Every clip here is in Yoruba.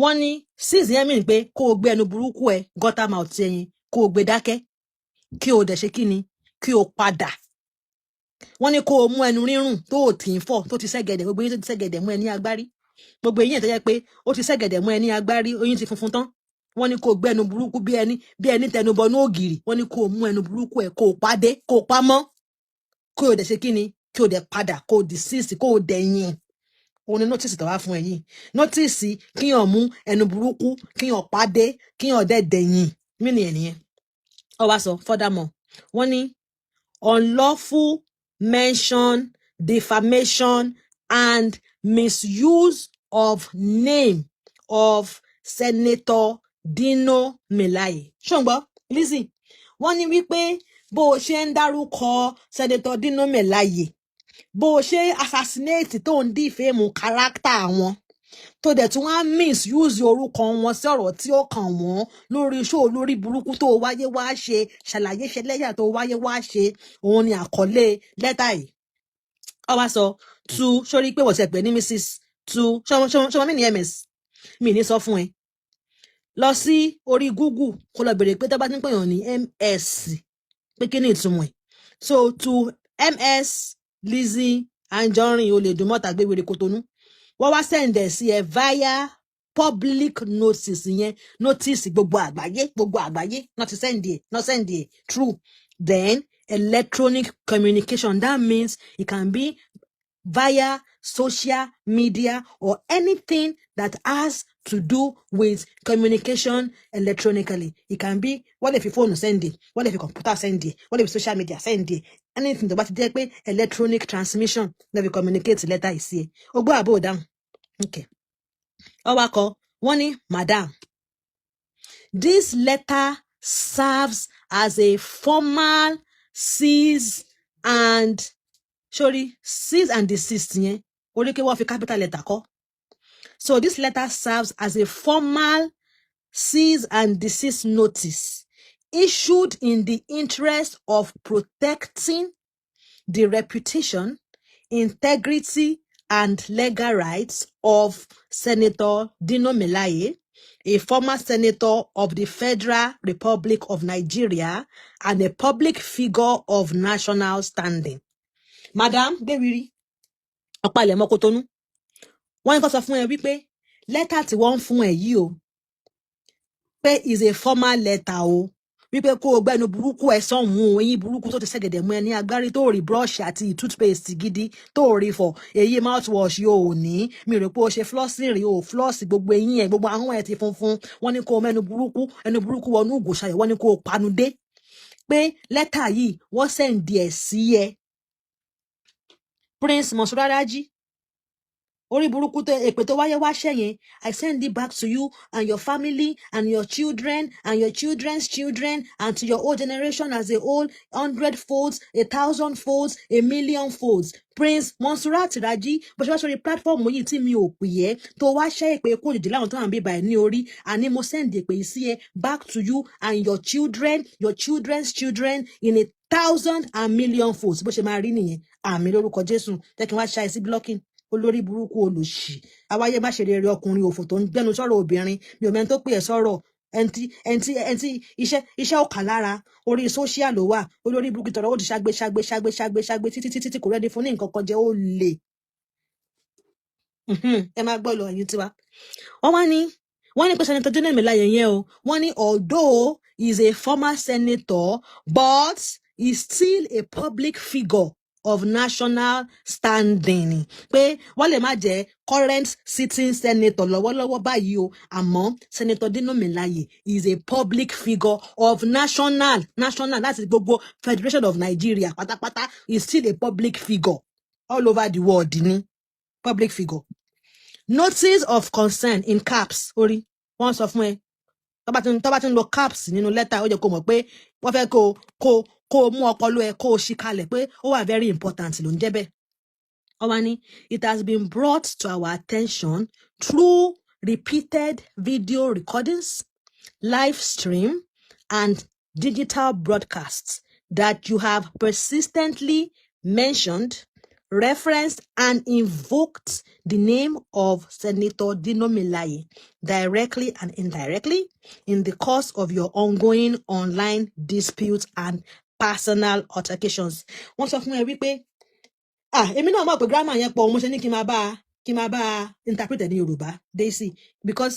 Wọ́n ní cease yẹn mean pé kó o gbé ẹnu burúkú ẹ, gutter mouth ẹyin, kó o gbé dákẹ́, kí o dẹ̀ ṣe kí ni, kí o padà. Wọ́n ní kó o mú ẹnu rírùn tó o tì í fọ̀, tó ti ṣẹ́gẹ̀dẹ̀, gbogbo eyín tó ti ṣẹ́gẹ̀dẹ̀ mú ẹ ní agbárí, gbogbo eyín ẹ̀ tó jẹ́ pé ó ti ṣẹ́gẹ̀dẹ̀ mú ẹ ní agbárí, eyín ti funfun tán. Wọ́n ní kó o gbé ẹnu burúkú bí ẹni tẹnubọnú ògìrì. Wọ́n ní kó o mú ẹnu burúkú ẹ, kó o pàdé, kó o pamọ́, kó o dẹ̀ ṣe kí ni, kí o dẹ̀ padà, kó o desist, kó o dẹ̀ yìn. Òun ni notice tó wá fún ẹ yìí, notice kíyàn mú ẹnu burúkú, kíyàn pàdé, kíyàn dẹ̀ dẹ̀yìn mí nìyẹn nìyẹn. Ó wá sọ furthermore, wọ́n ní unlawful mention, defamation and misuse of name of Senator Dino Melaye. Ṣùgbọ́n Lizzy, wọ́n ní wípé bó o ṣe ń dárúkọ Senator Dino Melaye, bó o ṣe assassinate, tó ń defame character wọn, tó dẹ̀ tún wá misuse orúkọ wọn sí ọ̀rọ̀ tí ó kàn wọ́n lórí iṣẹ́ olórí burúkú tó wáyé wá ṣe ṣàlàyé ṣẹlẹ́yà tó wáyé wá ṣe, òun ni àkọlé lẹ́tà yìí. Ó wá sọ tu sórí pé wọ́n ti pè ní Mrs tu ṣọmọ mi ní ms mi ní sọ fún ẹ, lọ sí orí Google kó lọ bèrè pé tó bá ti ń pèèyàn ní ms, pé kí ni ìtumọ̀ ẹ̀. So to Ms Lizzy Anjorin, olè dùnmọ́ta gbéwèrè Kòtónú, wọ́n wá send ẹ̀ sí ẹ via public notice yẹn, notice gbogbo àgbáyé, gbogbo àgbáyé not to send ẹ̀, not send ẹ̀ through then electronic communication. That means it can be via social media or anything that has to do with communication electronically. It can be wọ́n lè fi fóònù send ẹ̀, wọ́n lè fi kọ̀ǹpútà send ẹ̀, wọ́n lè fi social media send ẹ̀, anything tó bá ti jẹ́ pé electronic transmission lè fi communicate letter yìí sí ẹ. O gbọ́ àbò dáhùn? Okay. Ó wá kọ, wọ́n ní, "Madam, this letter serves as a formal cease and," sorry, cease and desist yẹn orí kí wọ́n fi capital letter kọ. "So this letter serves as a formal cease and desist notice issued in the interest of protecting the reputation, integrity and legal rights of Senator Dino Melaye, a former senator of the Federal Republic of Nigeria and a public figure of national standing." Madam Gbewiri, ọ̀pá-ilẹ̀ Kòtónú, wọ́n ní kó sọ fún ẹ wípé lẹ́tà tí wọ́n ń fún ẹ yìí o, pé is a formal letter o, wípé kó o gbẹnu burúkú ẹ sọ̀hún o, eyín burúkú tó ti ṣẹ̀gẹ̀dẹ̀ mú ẹ ní agbárí, tó rí brush àti toothpaste gidi tó rí fọ, èyí mouthwash yóò ní mi rò pé o ṣe flossing rí o, floss gbogbo eyín ẹ, gbogbo ahọ́n ẹ ti funfun. Wọ́n ní kó o mẹ́nu burúkú, ẹnu burúkú wọnú ògùnṣayọ̀. Wọ́n ní kó o panu dé pé lẹ́tà yìí, wọ́n send ẹ̀ sí ẹ, Prince Monsura Raji, orí burúkú tó èpè tó wáyé wá ṣẹ̀yẹn. I send it back to you and your family and your children and your children's children and to your old generation as a whole, hundred folds, a thousand folds, a million folds. Prince Monsurat Raji, bó ṣe wá sórí platform yìí tí mi ò pè ẹ́, tó wá ṣẹ́ èpè kó òjijì láwọn tó wà ń bíbà ẹ̀ ní orí, àní mo send èpè yìí sí ẹ back to you and your children, your children's children in a thousand and million folds. Bó ṣe máa rí nìyẹn. Àmín lórúkọ Jésù. Jẹ́ kí n wá ṣáì sí blocking. Olórí burúkú, olòṣì, awáyé má ṣe rere, ọkùnrin òfò tó ń gbẹnu sọ̀rọ̀ obìnrin. Mi ò mẹ́ni tó pè ẹ́ sọ̀rọ̀. Ẹntì iṣẹ́ ọ̀kà lára orí social ló wà. Olórí burúkú tọrọ, ó ti ṣàgbé ṣàgbé ṣàgbé ṣàgbé ṣàgbé títí títí tí kò rẹ́ni fún ní nǹkan kan jẹ́. Ó lè ẹ máa gbọ́ lọ, ẹ̀yin tiwa. Wọ́n ní pé Senator Dino Melaye yẹn o, wọ́n ní although he is a former senator, but he is still a public figure of national standing, pé wọ́n lè má jẹ́ current sitting senator lọ́wọ́lọ́wọ́ báyìí o, àmọ́ Senator Dino Melaye is a public figure of national láti gbogbo Federation of Nigeria pátápátá. Is still a public figure all over the world ni public figure. Notice of concern in caps orí wọ́n sọ fún ẹ, tó bá ti ń lo caps nínú lẹ́tà, ó jẹ́ kó mọ̀ pé wọ́n fẹ́ kó o mú ọpọlọ ẹ, kó o ṣí kalẹ̀ pé ó wà very important ló ń jẹ́ bẹ́ẹ̀. Wọ́n wá ní, "It has been brought to our attention through repeated video recordings, live stream and digital broadcasts that you have persistently mentioned referenced and invoked the name of Senator Dino Melaye directly and indirectly in the course of your ongoing online disputes and personal altercations. Wọ́n sọ fún ẹ wípé, ah, èmi náà mọ̀ pé grammar yẹn pọ̀, mo ṣe ní kí n máa bá a interpret ẹ̀ ní Yorùbá, Daisy, because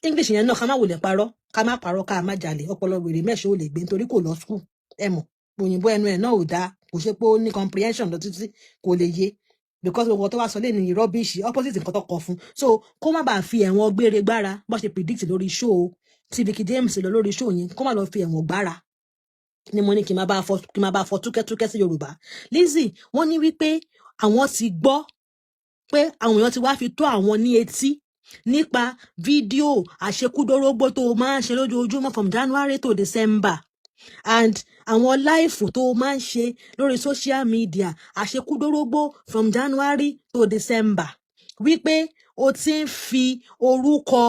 English yẹn náà, ká má wulẹ̀ parọ́, ká má parọ́, ká má jalè, ọpọlọ wèrè mẹ́ṣọ́ ò lè gbé nítorí kò lọ school. Ẹ mọ̀ òyìnbó ẹnu ẹ̀ náà ò dáa, kò ṣe pé ó ní comprehension lọ títí, kò lè yé, because gbogbo tó wá sọ lé ní rubbish, opposite nǹkan tó kọ fún. So kó má bàa fi ẹ̀wọ̀n gbére gbára bó ṣe predict lórí show tí Veekee James lọ lórí show yẹn, kó má lọ fi ẹ̀wọ̀n gbára ni mo ní kí n máa bá fọ túkẹ́túkẹ́ sí Yorùbá. Lizzy, wọ́n ní wípé àwọn ti gbọ́ pé àwọn èèyàn ti wá fi tó àwọn ní etí nípa fídíò àṣekúdórógbó tó o máa ń ṣe lójoojúmọ́ from January to December and àwọn live tó o máa ń ṣe lórí social media, àṣekúdórógbó from January to December, wípé o ti ń fi orúkọ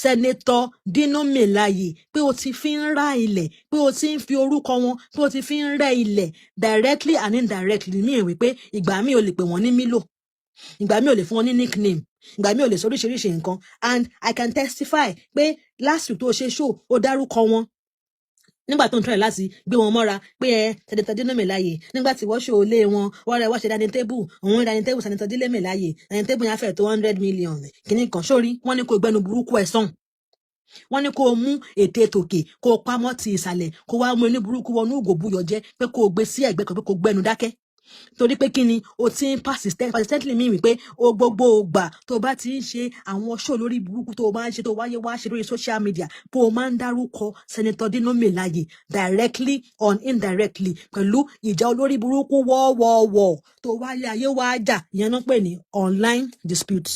Senator Dino Melaye, pé o ti fi ń ra ilẹ̀, pé o ti ń fi orúkọ wọn, pé o ti fi ń rẹ́ ilẹ̀ directly and indirectly, ní ìwé pé ìgbà míì o lè pè wọ́n ní Milo, ìgbà míì o lè fún wọn ní nickname, ìgbà míì o lè sọ oríṣiríṣi nǹkan. And I can testify pé last week tó o ṣe show, o dárúkọ wọn nígbà tó ń try láti gbé wọn mọ́ra pé ẹ Senator Dino Melaye, nígbà tí wọ́n ṣe òlé wọn, wọ́n rẹ̀ wọ́n ṣe dining table, òun dining table Senator Dino Melaye, dining table yẹn á fẹ́ tó 100 million kìíní kan sórí. Wọ́n ní kó gbẹnu burúkú ẹ̀ sàn, wọ́n ní kó o mú ète tòkè, kó o pamọ́ ti ìsàlẹ̀, kó o wá mú ẹni burúkú wọnú ògò buyọ̀ jẹ́, pé kó o gbé sí ẹ̀gbẹ́ kan, pé kó o gbẹnu dákẹ́, torí pé kí ni o ti ń persistently mean wípé o gbogbo ògbà tó o bá ti ń ṣe àwọn show lórí burúkú tó o máa ń ṣe, tó o wáyé wá ṣe lórí social media, pé o máa ń dárúkọ Senator Dino Melaye directly or indirectly pẹ̀lú ìjà olórí burúkú wọ́ọ̀wọ́ọ̀wọ́ tó wáyé ayé wá jà. Ìyẹn náà pè ní online disputes,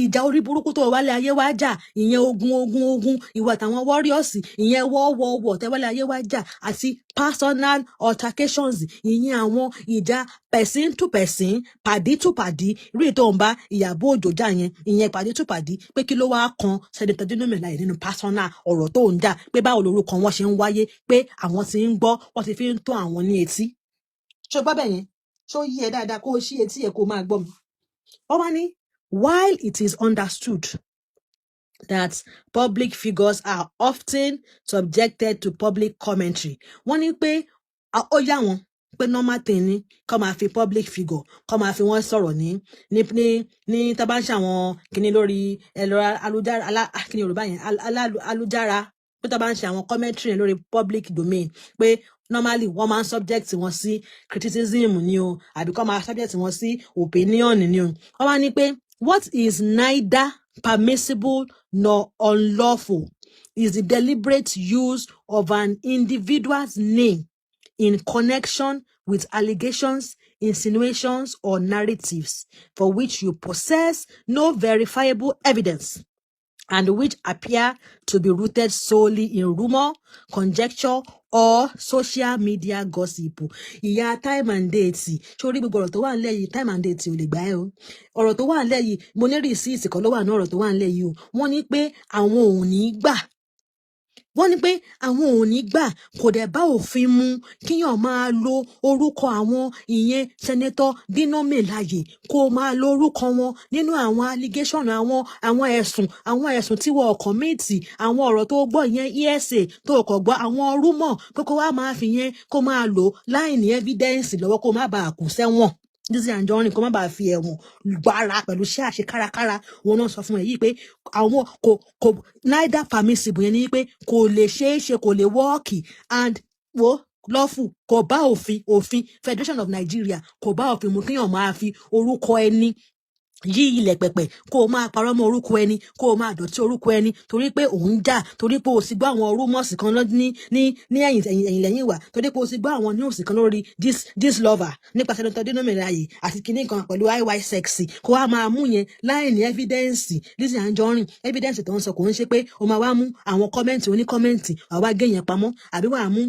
ìjà orí burúkú tó wálé ayé wá jà, ìyẹn ogun ogun ogun ìwà àtàwọn warriors, ìyẹn wọ́wọ́wọ́ tẹ́wálé ayé wá jà, àti personal altercations, ìyẹn àwọn ìjà person to person, pàdí to pàdí, rí tó ń bá Ìyábọ̀ Òjó jà yẹn, ìyẹn pàdí to pàdí, pé kí ló wáá kan Senator Dino Melaye nínú personal ọ̀rọ̀ tó ń jà, pé báwo lorúkọ wọn ṣe ń wáyé, pé àwọn ti ń gbọ́, wọ́n ti fi ń tó àwọn ní etí. Ṣé o gbọ́ bẹ́ẹ̀ yẹn? Ṣó yí ẹ dáadáa? Kó o ṣí etí ẹ, kó o máa gbọ́ mi. Wọ́n wá ní, while it is understood that public figures are often subjected to public commentary, wọ́n ní pé ó yá wọn pé normal thing ni kó máa fi public figure, kó máa fi wọ́n sọ̀rọ̀ ní tá bá ń ṣe àwọn kinní lórí ẹ̀rọ alújára alá, kíni Yorùbá yẹn, alújára, pé tá bá ń ṣe àwọn commentary yẹn lórí public domain, pé normally wọ́n máa ń subject wọn sí criticism ni o, àbí kó máa subject wọn sí opinion ni o. Wọ́n wá ní pé what is neither permissible nor unlawful is the deliberate use of an individual's name in connection with allegations, insinuations, or narratives for which you possess no verifiable evidence and which appear to be rooted solely in rumor, conjecture, or social media gossip. Ìyá time and date, sórí gbogbo ọ̀rọ̀ tó wà nílẹ̀ yìí, time and date ò lè gbà ẹ́ o. Ọ̀rọ̀ tó wà nílẹ̀ yìí, mo ní receipt kan ló wà ní ọ̀rọ̀ tó wà nílẹ̀ yìí o. Wọ́n ní pé àwọn ò ní gbà, wọ́n ní pé àwọn ò ní gbà, kò dẹ̀ bá òfin mu kíyàn máa lo orúkọ àwọn, ìyẹn Senator Dino Melaye, kó máa lo orúkọ wọn nínú àwọn allegation, àwọn ẹ̀sùn tí wọ́n commit, àwọn ọ̀rọ̀ tó gbọ́, ìyẹn ESA tó kọ̀ gbọ́, àwọn rumour, pé kó wá máa fi yẹn, kó máa lò láì ní evidence lọ́wọ́, kó má bàa kú sẹ́wọ̀n. Lizzy Anjorin, kó má bàa fi ẹ̀wọ̀n gbára pẹ̀lú iṣẹ́ àṣekárakára. Wọn náà sọ fún ẹ yìí pé àwọn kò neither permissible, yẹn ni pé kò lè ṣeé ṣe, kò lè work, and wo lawful, kò bá òfin Federation of Nigeria, kò bá òfin mu kéèyàn máa fi orúkọ ẹni yí ilẹ̀ pẹ̀pẹ̀, kó o máa parọ́ mọ́ orúkọ ẹni, kó o máa dọ̀tí orúkọ ẹni torí pé òun jà, torí pé o sì gbọ́ àwọn rumours kan ní ẹ̀yìn ẹ̀yìn lẹ́yìn wà, torí pé o sì gbọ́ àwọn news kan lórí this lover nípa Senator Dino Melaye àti kinní kan pẹ̀lú iy sexy, kó wá máa mú yẹn láì ní evidence. Lizzy Anjorin, evidence tó ń sọ kò ń ṣe pé o máa wá mú àwọn comment oní comment, wàá wá gé yẹn pamọ́, àbí wàá mú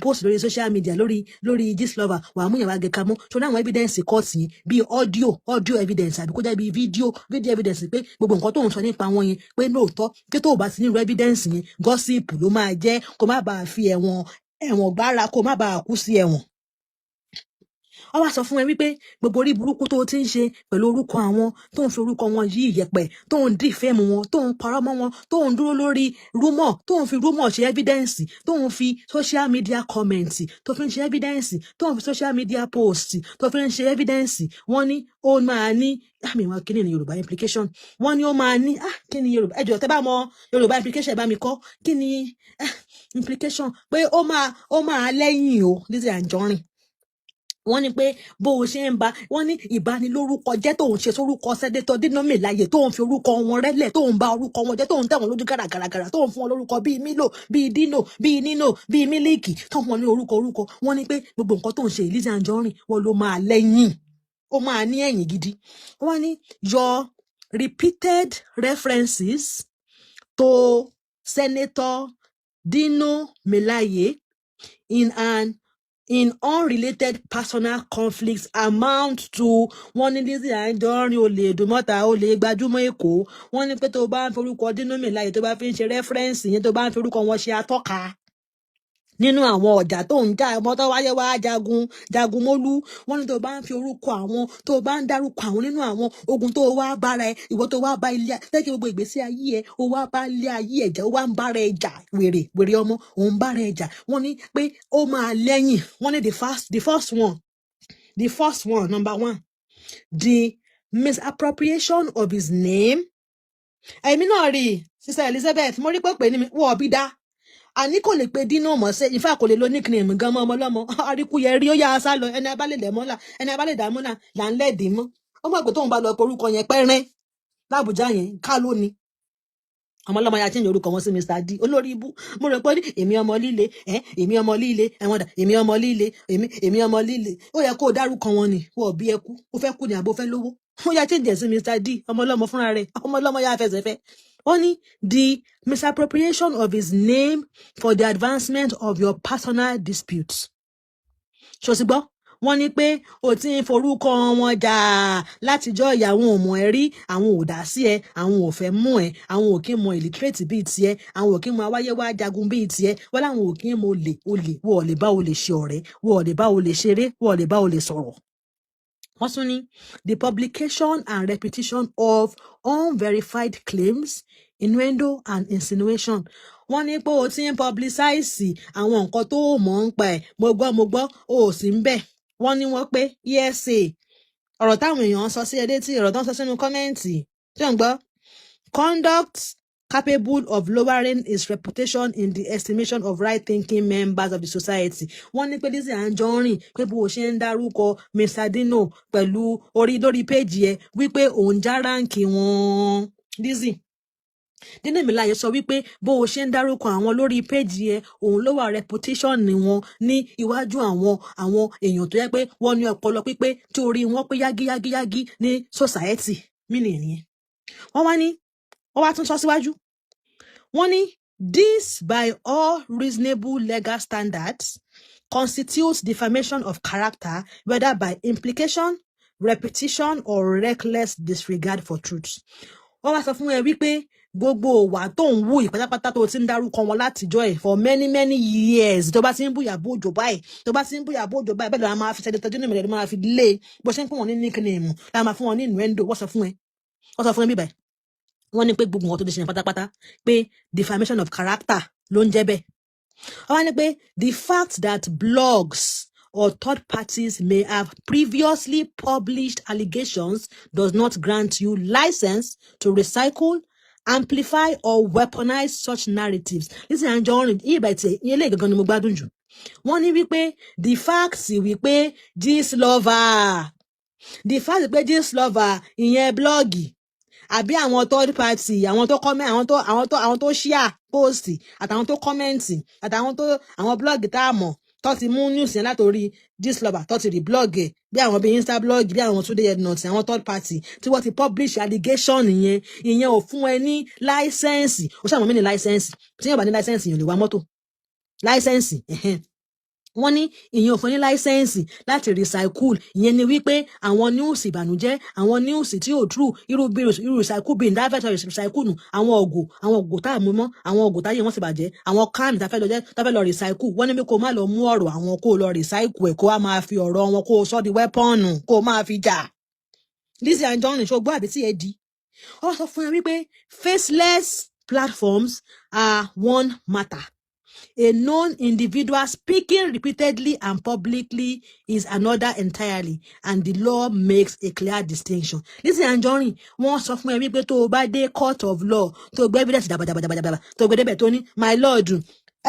post lórí social media lórí this lover, wàá mú yẹn wá gé kamọ́. Tó ní àwọn evidence court yẹn bíi audio evidence, àbí kó jẹ́ bíi video evidence, pé gbogbo nǹkan tó ń sọ nípa wọn yẹn, pé lóòótọ́, pé tó o bá ti ní irú evidence yẹn, gossip ló máa jẹ́, kó má bàa fi ẹ̀wọ̀n gbára, kó má bàa kú sí ẹ̀wọ̀n. Wọ́n wá sọ fún ẹ wípé gbogbo orí burúkú tó o ti ń ṣe pẹ̀lú orúkọ àwọn, tó ń fi orúkọ wọn yí ìyẹ̀pẹ̀, tó ń defame wọn, tó ń parọ́ mọ́ wọn, tó ń dúró lórí rumour, tó ń fi rumour ṣe evidence, tó ń fi social media comment tó fi ń ṣe evidence, tó ń fi social media post tó fi ń ṣe evidence, wọ́n ní ó máa ní àmì ìwọ̀n kí ni Yorùbá implication. Wọ́n ní ó máa ní, ah, kí ni Yorùbá? Ẹ jọ̀ọ́, tẹ́ bá mọ Yorùbá implication, ẹ bá mi kọ́ kí ni, ah, implication, pé ó máa lẹ́yìn o. Lizzy Anjorin, wọ́n ní pé bó o ṣe ń ba, wọ́n ní ìbanilórúkọ jẹ́ tó ń ṣe sórúkọ Senator Dino Melaye, tó ń fi orúkọ wọn rẹ́lẹ̀, tó ń ba orúkọ wọn jẹ́, tó ń tẹ̀ wọ́n lójú gàràgàràgàrà, tó ń fún wọn lórúkọ bíi Milo, bíi Dino, bíi Nino, bíi Mílíkì, tó ń fún wọn ní orúkọ orúkọ. Wọ́n ní pé gbogbo nǹkan tó ń ṣe, Lizzy Anjorin, wọ́n ló máa lẹ́yìn, ó máa ní ẹ̀yìn gidi. Wọ́n ní your repeated references to Senator Dino Melaye in unrelated personal conflicts amount to, wọ́n ní Lizzy Anjorin, olè Ìdúmọ̀tà, olè gbajúmọ̀ Èkó, wọ́n ní pé tó bá ń forúkọ Dino Melaye, tó bá fi ń ṣe reference yẹn, tó bá ń forúkọ wọn ṣe atọ́ka nínú àwọn ọjà tó ń jà, ọmọ tó wáyé wá jagun jagun mólú, wọ́n ní tó bá ń fi orúkọ àwọn, tó bá ń dárúkọ àwọn nínú àwọn ogun tó wá bára ẹ, ìwọ tó wá bá ilé lẹ́kìn, gbogbo ìgbésí ayé ẹ, ó wá bá ilé ayé ẹ jẹ́, ó wá ń bára ẹ jà, wèrè wèrè ọmọ, òun bára ẹ jà. Wọ́n ní pé ó máa lẹ́yìn. Wọ́n ní the first one, number one, the misappropriation of his name. Èmi náà rí i, Sister Elizabeth, mo rí pé pé ní mi wọ́n bí dá àní kò lè pe Dino mọ̀ ṣe ìfẹ́, kò lè lo nickname gan mọ́. Ọmọ ọlọ́mọ àríkúyẹ rí, ó yá a sá lọ. Ẹni abálẹ̀ lẹ̀mọ́là, ẹni abálẹ̀ dàmọ́là là ń lẹ́ẹ̀dì mọ́. Ó mọ̀ pé tóun bá lọ pe orúkọ yẹn pẹ́rẹ́ lábùjá yẹn ká ló ni ọmọ ọlọ́mọ ya change orúkọ wọn sí Mr D, olórí ibú. Mo rò pé ní èmi ọmọ líle ẹ, èmi ọmọ líle ẹwọn dà, èmi ọmọ líle, èmi ọmọ líle. Ó yẹ kó o dárúkọ wọn ni wọn bí ẹ kú, ó fẹ́ kú ni àbó fẹ́ lówó. Ó yá, change ẹ̀ sí Mr D. Ọmọ ọlọ́mọ fúnra rẹ̀, ọmọ ọlọ́mọ yà fẹsẹ̀ fẹ́. Ó ní the misappropriation of his name for the advancement of your personal disputes. Ṣòsígbọ́, wọ́n ní pé o ti ń forúkọ wọn jà látijọ́ ìyàwó, ò mọ̀ ẹ́ rí, àwọn ò dá sí ẹ, àwọn ò fẹ́ mú ẹ, àwọn ò kí ń mọ illiterate bíi tiẹ̀, àwọn ò kí ń mọ awáyé wá jagun bíi tiẹ̀. Wọ́n láwọn ò kí ń mọ olè olè, wọ́n ò lè bá olè ṣe ọ̀rẹ́, wọ́n ò lè bá olè ṣeré, wọ́n ò lè bá olè sọ̀rọ̀. Wọ́n tún ní the publication and repetition of unverified claims, innuendo and insinuation. Wọ́n ní pé o ti ń publicize àwọn nǹkan tó o mọ̀ ń pa ẹ̀. Mo gbọ́, mo gbọ́, o ò sí ń bẹ̀. Wọ́n ní wọ́n pé hearsay ọ̀rọ̀ táwọn èèyàn ń sọ sí ẹ létí, ọ̀rọ̀ tó ń sọ sínú comment tí ò ń gbọ́, conduct capable of lowering his reputation in the estimation of right-thinking members of the society. Wọ́n ní pé Lizzy Anjorin, pé bó o ṣe ń dárúkọ Mr Dino pẹ̀lú orí lórí péjì ẹ, wípé òun já rank wọn. Lizzy, Dino Melaye sọ wípé bó o ṣe ń dárúkọ àwọn lórí péjì ẹ, òun ló wà reputation wọn ní iwájú àwọn èèyàn tó yẹ pé wọ́n ní ọpọlọ pípé, tí orí wọn pé yágíyágíyágí ní society mí nìyẹn. Wọ́n wá ní, wọ́n wá tún sọ síwájú, wọ́n ní this by all reasonable legal standards constitutes defamation of character, whether by implication, repetition or reckless disregard for truth. Wọ́n wá sọ fún ẹ wípé gbogbo ìwà tó ń wù yìí pátápátá, tó ti ń dárúkọ wọn látijọ́ ẹ̀ for many many years, tó bá ti ń búyà bójò báyìí, tó bá ti ń búyà bójò báyìí, bẹ́ẹ̀ ló máa fi Senator Dino Melaye máa fi lé bó ṣe ń pè wọ́n ní nickname, la máa fún wọn ní innuendo. Wọ́n sọ fún ẹ, wọ́n sọ fún ẹ bíbẹ̀, wọ́n ní pé gbogbo nǹkan tó ti ṣe yẹn pátápátá, pé defamation of character ló ń jẹ́ bẹ́ẹ̀. Wọ́n wá ní pé the fact that blogs or third parties may have previously published allegations does not grant you license to recycle, amplify or weaponize such narratives. Lizzy Anjorin, ìyí bá tiẹ̀ ìyẹn lè gangan ni mo gbádùn jù. Wọ́n ní wípé the fact wípé Gistlover, the fact pé Gistlover, ìyẹn blog, àbí àwọn third party, àwọn tó comment, àwọn tó share post, àtàwọn tó comment, àtàwọn tó àwọn blog tá a mọ̀ tó ti mú news yẹn látòrí Gistlover, tó ti rí blog ẹ̀, bí àwọn bíi insta blog, bí àwọn Tunde Ednut, àwọn third party tí wọ́n ti publish allegation yẹn, ìyẹn ò fún ẹ ní license. Ó ṣàmọ̀ mí ní license. Tí yẹn bá ní license, yẹn ò lè wa mọ́tò. License, ẹ̀hẹ́n. Wọ́n ní ìyẹn ò fún ní license láti recycle. Ìyẹn ni wípé àwọn news ìbànújẹ́, àwọn news tí ò true, irú bí irú recycle bin tá a fẹ́ sọ recycle nù, àwọn ògò tá a mú mọ́, àwọn ògò táyé wọ́n ti bàjẹ́, àwọn can tá a fẹ́ lọ jẹ́, tá a fẹ́ lọ recycle. Wọ́n ní pé kó má lọ mú ọ̀rọ̀ àwọn kó lọ recycle ẹ̀, kó wá máa fi ọ̀rọ̀ wọn kó sọ di weapon, kó máa fi jà. Lizzy Anjorin, ṣó gbọ́ àbí tí ẹ di? Ó sọ fún ẹ wípé faceless platforms are one matter. A known individual speaking repeatedly and publicly is another entirely, and the law makes a clear distinction. Lizzy Anjorin, wọ́n sọ fún ẹ wípé tó o bá dé court of law, tó o gbé evidence dàbàdàbàdàbàdà, tó o gbé débẹ̀, tó ní, "My lord,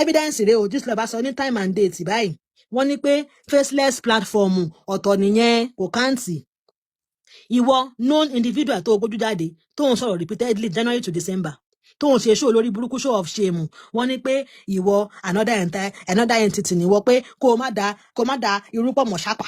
evidence rèé o," this law bá sọ ní time and date báyìí. Wọ́n ní pé faceless platform ọ̀tọ̀ nìyẹn, kò count. Ìwọ known individual tó o gbójú jáde, tó ń sọ̀rọ̀ repeatedly January to December, tó ń ṣe show lórí burúkú, show of shame, wọ́n ní pé ìwọ another entire another entity ni wọ́n, pé kó o má da irú pọ̀ mọ́ ṣápà,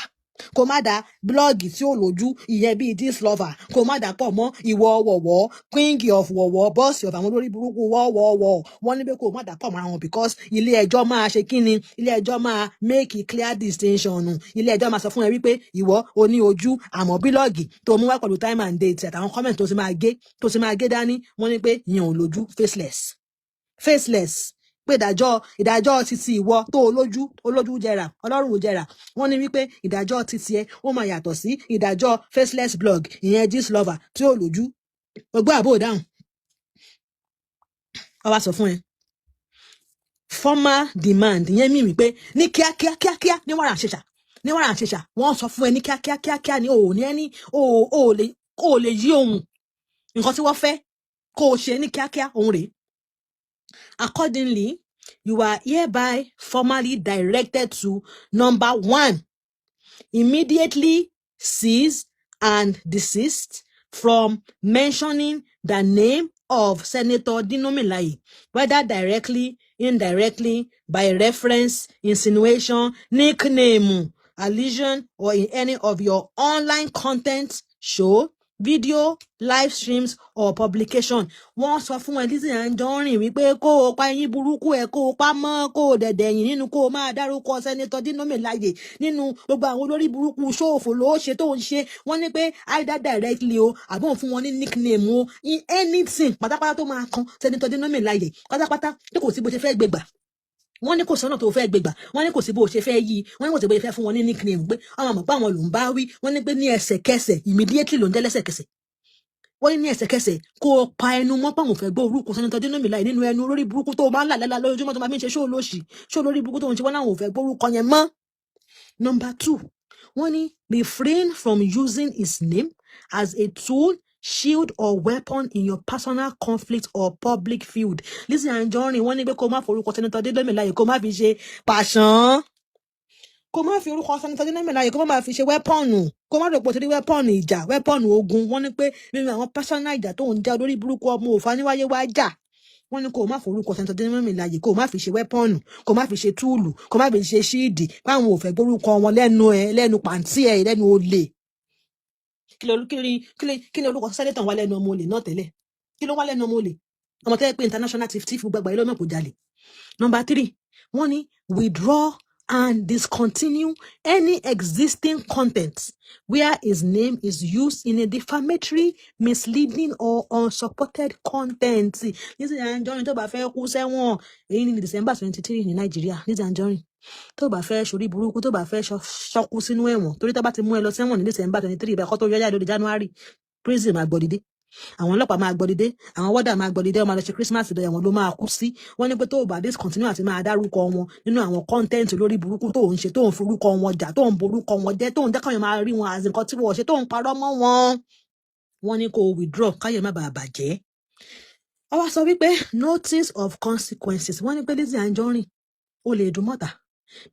kó o má da blog tí ò lójú, ìyẹn bíi this lover, kó o má dà pọ̀ mọ́ ìwọ wọ̀wọ́, king of wọ̀wọ́, boss of àwọn olórí burúkú wọ́wọ́wọ́. Wọ́n ní pé kó o má dà pọ̀ mọ́ra wọn because ilé ẹjọ́ máa ṣe kí ni? Ilé ẹjọ́ máa make a clear distinction. Ilé ẹjọ́ máa sọ fún ẹ wípé ìwọ o ní ojú, àmọ́ blog tó mú wá pẹ̀lú time and date àtàwọn comment tó ti máa gé dání, wọ́n ní pé ìyẹn ò lójú, faceless, faceless, pé ìdájọ́ títí ìwọ tó olójú, olójú jẹrà, ọlọ́run jẹrà. Wọ́n ní wípé ìdájọ́ títí ẹ ó máa yàtọ̀ sí ìdájọ́ faceless blog, ìyẹn gist lover tí ò lójú. Gbogbo àbò dáhùn, wọ́n wá sọ fún ẹ formal demand. Ìyẹn mí wípé ní kíákíá kíákíá, ní wàrà ṣẹṣà, ní wàrà ṣẹṣà, wọ́n sọ fún ẹ ní kíákíá kíákíá ní òní ẹni ò lè yí ohun nǹkan tí wọ́n fẹ́ kó o ṣe ní kíákíá òun rèé. Accordingly, you are hereby formally directed to, number one, immediately cease and desist from mentioning the name of Senator Dino Melaye, whether directly, indirectly, by reference, insinuation, nickname, allusion, or in any of your online content, show, video, live streams or publication. Wọ́n sọ fún ẹ, Lizzy Anjorin, wípé kó o pa eyín burúkú ẹ, kó o pa mọ́, kó o dẹ̀dẹ̀ yìn nínú kó o máa dárúkọ Senator Dino Melaye nínú gbogbo àwọn olórí burúkú ṣòfò ló ṣe tó ń ṣe. Wọ́n ní pé either directly o, àbí òun fún wọn ní nickname o, in anything pátápátá tó máa kan Senator Dino Melaye pátápátá, tí kò sí bó ṣe fẹ́ gbégbà. Wọ́n ní kò sọ́nà tó fẹ́ gbégbà. Wọ́n ní kò sí bó ṣe fẹ́ yí. Wọ́n ní kò sí bó ṣe fẹ́ fún wọn ní nickname pé àwọn àmọ̀ pé àwọn ló ń bá wí. Wọ́n ní pé ní ẹsẹ̀kẹsẹ̀, immediately ló ń jẹ́ lẹ́sẹ̀kẹsẹ̀. Wọ́n ní ní ẹsẹ̀kẹsẹ̀ kó o pa ẹnu mọ́ pàwọn fẹ́ gbọ́ orúkọ Senator Dino Melaye nínú ẹnu lórí burúkú tó máa ń là lálá lójoojúmọ́, tó máa fi ń ṣe ṣó lóṣì, ṣó lórí burúkú tó ń ṣe. Wọ́n láwọn ò fẹ́ gbọ́ orúkọ yẹn mọ́. Number two, wọ́n ní refrain from using his name as a tool, shield or weapon in your personal conflict or public feud. Lizzy Anjorin, wọ́n ní pé kó má forúkọ Senator Dino Melaye, kó má fi ṣe pàṣán, kó má fi orúkọ Senator Dino Melaye, kó má máa fi ṣe weapon, kó má rò pé o ti rí weapon ìjà, weapon ogun. Wọ́n ní pé nínú àwọn personal ìjà tó ń já, olórí burúkú ọmọ òfa níwáyé wá jà, wọ́n ní kó o má forúkọ Senator Dino Melaye, kó o má fi ṣe weapon, kó o má fi ṣe tool, kó o má fi ṣe shield, báwọn ò fẹ́ gbórúkọ wọn lẹ́nu ẹ, lẹ́nu pàǹtí ẹ, lẹ́nu olè. Kí ló kí ni kí ni kí ni orúkọ senator wà lẹ́nu ọmọ olè náà tẹ́lẹ̀? Kí ló wà lẹ́nu ọmọ olè, ọmọ tẹ́lẹ̀ pé international thief, thief, gbogbo àgbáyé ló mọ̀ kó jalè? Number three, wọ́n ní withdraw and discontinue any existing content where his name is used in a defamatory, misleading or unsupported content. Lizzy Anjorin, tó bá fẹ́ kú sẹ́wọ̀n, èyí ní December 23 ní Nàìjíríà. Lizzy Anjorin, tó bá fẹ́ ṣorí burúkú, tó bá fẹ́ ṣọ́kú sínú ẹ̀wọ̀n, torí tó bá ti mú ẹ lọ sẹ́wọ̀n ní December 23, ìbẹ̀kọ́ tó yọ jáde lórí January, prison máa gbọ́dídé, àwọn ọlọ́pàá máa gbọ́dídé, àwọn wọ́dà máa gbọ́dídé, wọ́n máa lọ ṣe Christmas lọ, ẹ̀wọ̀n ló máa kú sí. Wọ́n ní pé tó o bá discontinue àti máa dárúkọ wọn nínú àwọn content lórí burúkú tó ń ṣe, tó ń forúkọ wọn jà, tó ń borúkọ wọn jẹ́, tó ń jẹ́ káwọn máa rí wọn as nǹkan tí wọ́n ṣe, tó ń parọ́ mọ́ wọn, wọ́n ní kó o withdraw káyọ̀ má bàa bàjẹ́. Wọ́n wá sọ wípé notice of consequences. Wọ́n ní pé Lizzy Anjorin, ó lè dùn mọ́ta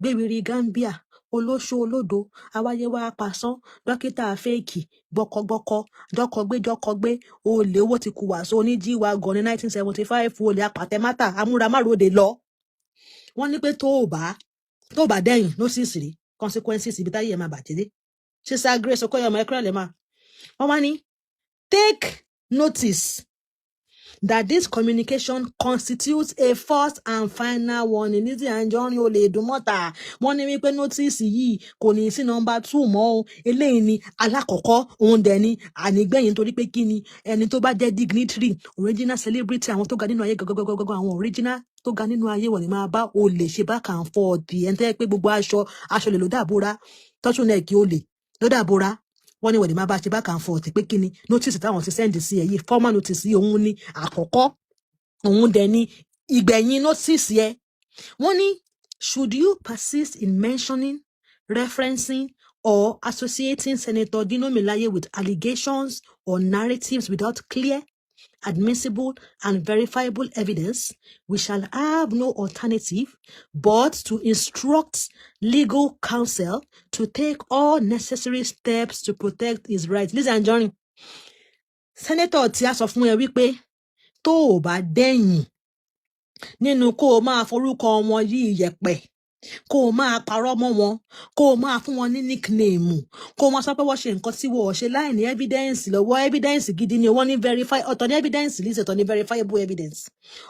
gbéwìrì Gambia, olóṣó, olódo, awáyé wá pasán, dókítà fake, gbọkọgbọkọ, jọkọgbé jọkọgbé, olè owó ti kù wàásù, oníjíwá gan ní 1975, olè apàtẹmátà, amúramáròde lọ. Wọ́n ní pé tó o bá dẹ́yìn notice rí consequences ibi táyé ẹ̀ máa bàjẹ́ dé. Sísá Grace Okoye, ọmọ ẹkúrẹ́ lè máa. Wọ́n wá ní take notice. that this communication constitutes a first and final warning. Lizzy Anjorin, olè Ìdúmọ̀tà, wọ́n ní wípé notice yìí kò ní sí number two mọ́ o. Eléyìí ni alákọ̀ọ́kọ́, òun dẹ̀ ni ànígbẹ̀yìn, torí pé kí ni? Ẹni tó bá jẹ́ dignitary, original celebrity, àwọn tó ga nínú ayé gọgọgọgọgọ, àwọn original tó ga nínú ayé, wọ́n ní máa bá olè ṣe back and forth. Ẹni tó yẹ pé gbogbo aṣọ lè ló dàbóra, turtleneck olè ló dàbóra, wọ́n ní wọ́n ní máa bá ṣe back and forth. Pé kí ni? Notice táwọn ti send sí ẹ yìí, formal notice yìí, òun ni àkọ́kọ́, òun dẹ̀ ni ìgbẹ̀yìn notice yẹ. Wọ́n ní should you persist in mentioning, referencing or associating Senator Dino Melaye with allegations or narratives without clear, admissible and verifiable evidence, we shall have no alternative but to instruct legal counsel to take all necessary steps to protect his rights. Lizzy Anjorin, Senator tí a sọ fún ẹ wípé tó o bá dẹ́yìn nínú kó o máa forúkọ wọn yí iyẹ̀pẹ̀, kó o máa parọ́ mọ́ wọn, kó o máa fún wọn ní nickname, kó o máa sọ pé wọ́n ṣe nǹkan tí wọ́n ò ṣe láì ní evidence lọ́wọ́, evidence gidi ni wọ́n ní verify. Ọ̀tọ̀ ní evidence, Lizzy, ọ̀tọ̀ ní verifiable evidence.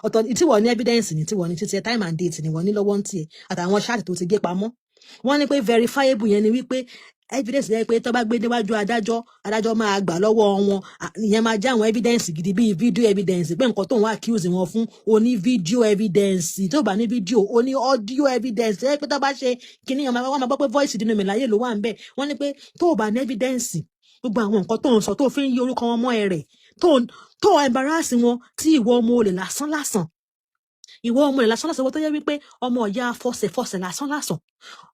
Ọ̀tọ̀ tí wọ́n ní evidence ní tí wọ́n ní títí time and date ni wọ́n ní lọ́wọ́ ń tiẹ̀ àtàwọn chat tó ti gé pamọ́. Wọ́n ní pé verifiable yẹn ni wípé evidence yẹn pé tó bá gbé déwájú adájọ́, adájọ́ máa gbà lọ́wọ́ wọn. Ìyẹn máa jẹ́ àwọn evidence gidi bíi video evidence pé nǹkan tó ń wá accuse wọn fún, o ní video evidence. Tó bá ní video, o ní audio evidence ẹ pé tó bá ṣe kíní yẹn, wọ́n máa gbọ́ pé voice Dino Melaye ló wà ń bẹ̀. Wọ́n ní pé tó bá ní evidence, gbogbo àwọn nǹkan tó ń sọ, tó fi ń yí orúkọ wọn mọ́ ẹ rẹ̀, tó embarrass wọn, tí ìwọ ọmọ olè lásán lásán, ìwọ ọmọ ẹ̀ lásán lásán, ìwọ tó yẹ wípé ọmọ ìyá fọsẹ̀fọsẹ̀ lásán lásán,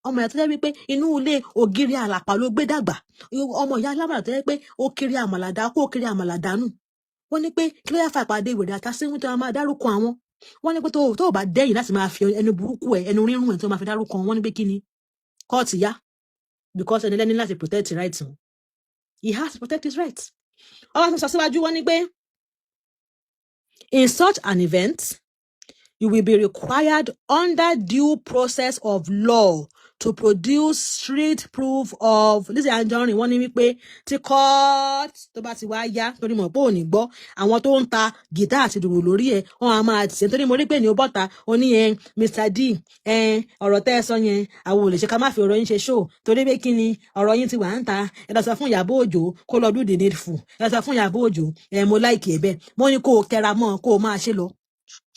ọmọ ìyá tó yẹ wípé inú ilé ògiri àlàpà ló gbé dàgbà, ọmọ ìyá alámàlà tó yẹ pé ó kiri àmàlà dá kó kiri àmàlà dànù. Wọ́n ní pé kí ló yà fà ìpàdé ìwèrè àtàsíwìn tó máa dárúkọ àwọn? Wọ́n ní pé tó bá dẹ́yìn láti máa fi ẹnu burúkú ẹ, ẹnu rírùn ẹ tó máa fi dárúkọ wọn, ní pé kí ni kóòtù yá, because ẹni lẹ́ni láti protect rights wọn. He has to protect his rights. Ọba tó sọ síwájú, wọ́n ní pé in such an event, you will be required under due process of law to produce strict proof of. Lizzy Anjorin, wọ́n ní wípé tí court tó bá ti wá yá, torí mọ̀ pé ò ní gbọ́, àwọn tó ń ta gìtá àti dùrù lórí ẹ̀, wọ́n á máa tì í, torí mo rí pé ní o bọ́ta o ní ẹ Mr D ẹ, ọ̀rọ̀ tẹ́ ẹ sọ yẹn, àwọn ò lè ṣe ká má fi ọ̀rọ̀ yín ṣe show, torí pé kí ni? Ọ̀rọ̀ yín ti wà ń ta. Ẹ lọ sọ fún Ìyábọ̀ Òjó kó lọ do the needful. Ẹ lọ sọ fún Ìyábọ̀ Òjó ẹ. Mo like ẹ bẹ́ẹ̀. Wọ́n ní kó o tẹra mọ́, kó o máa ṣe lọ,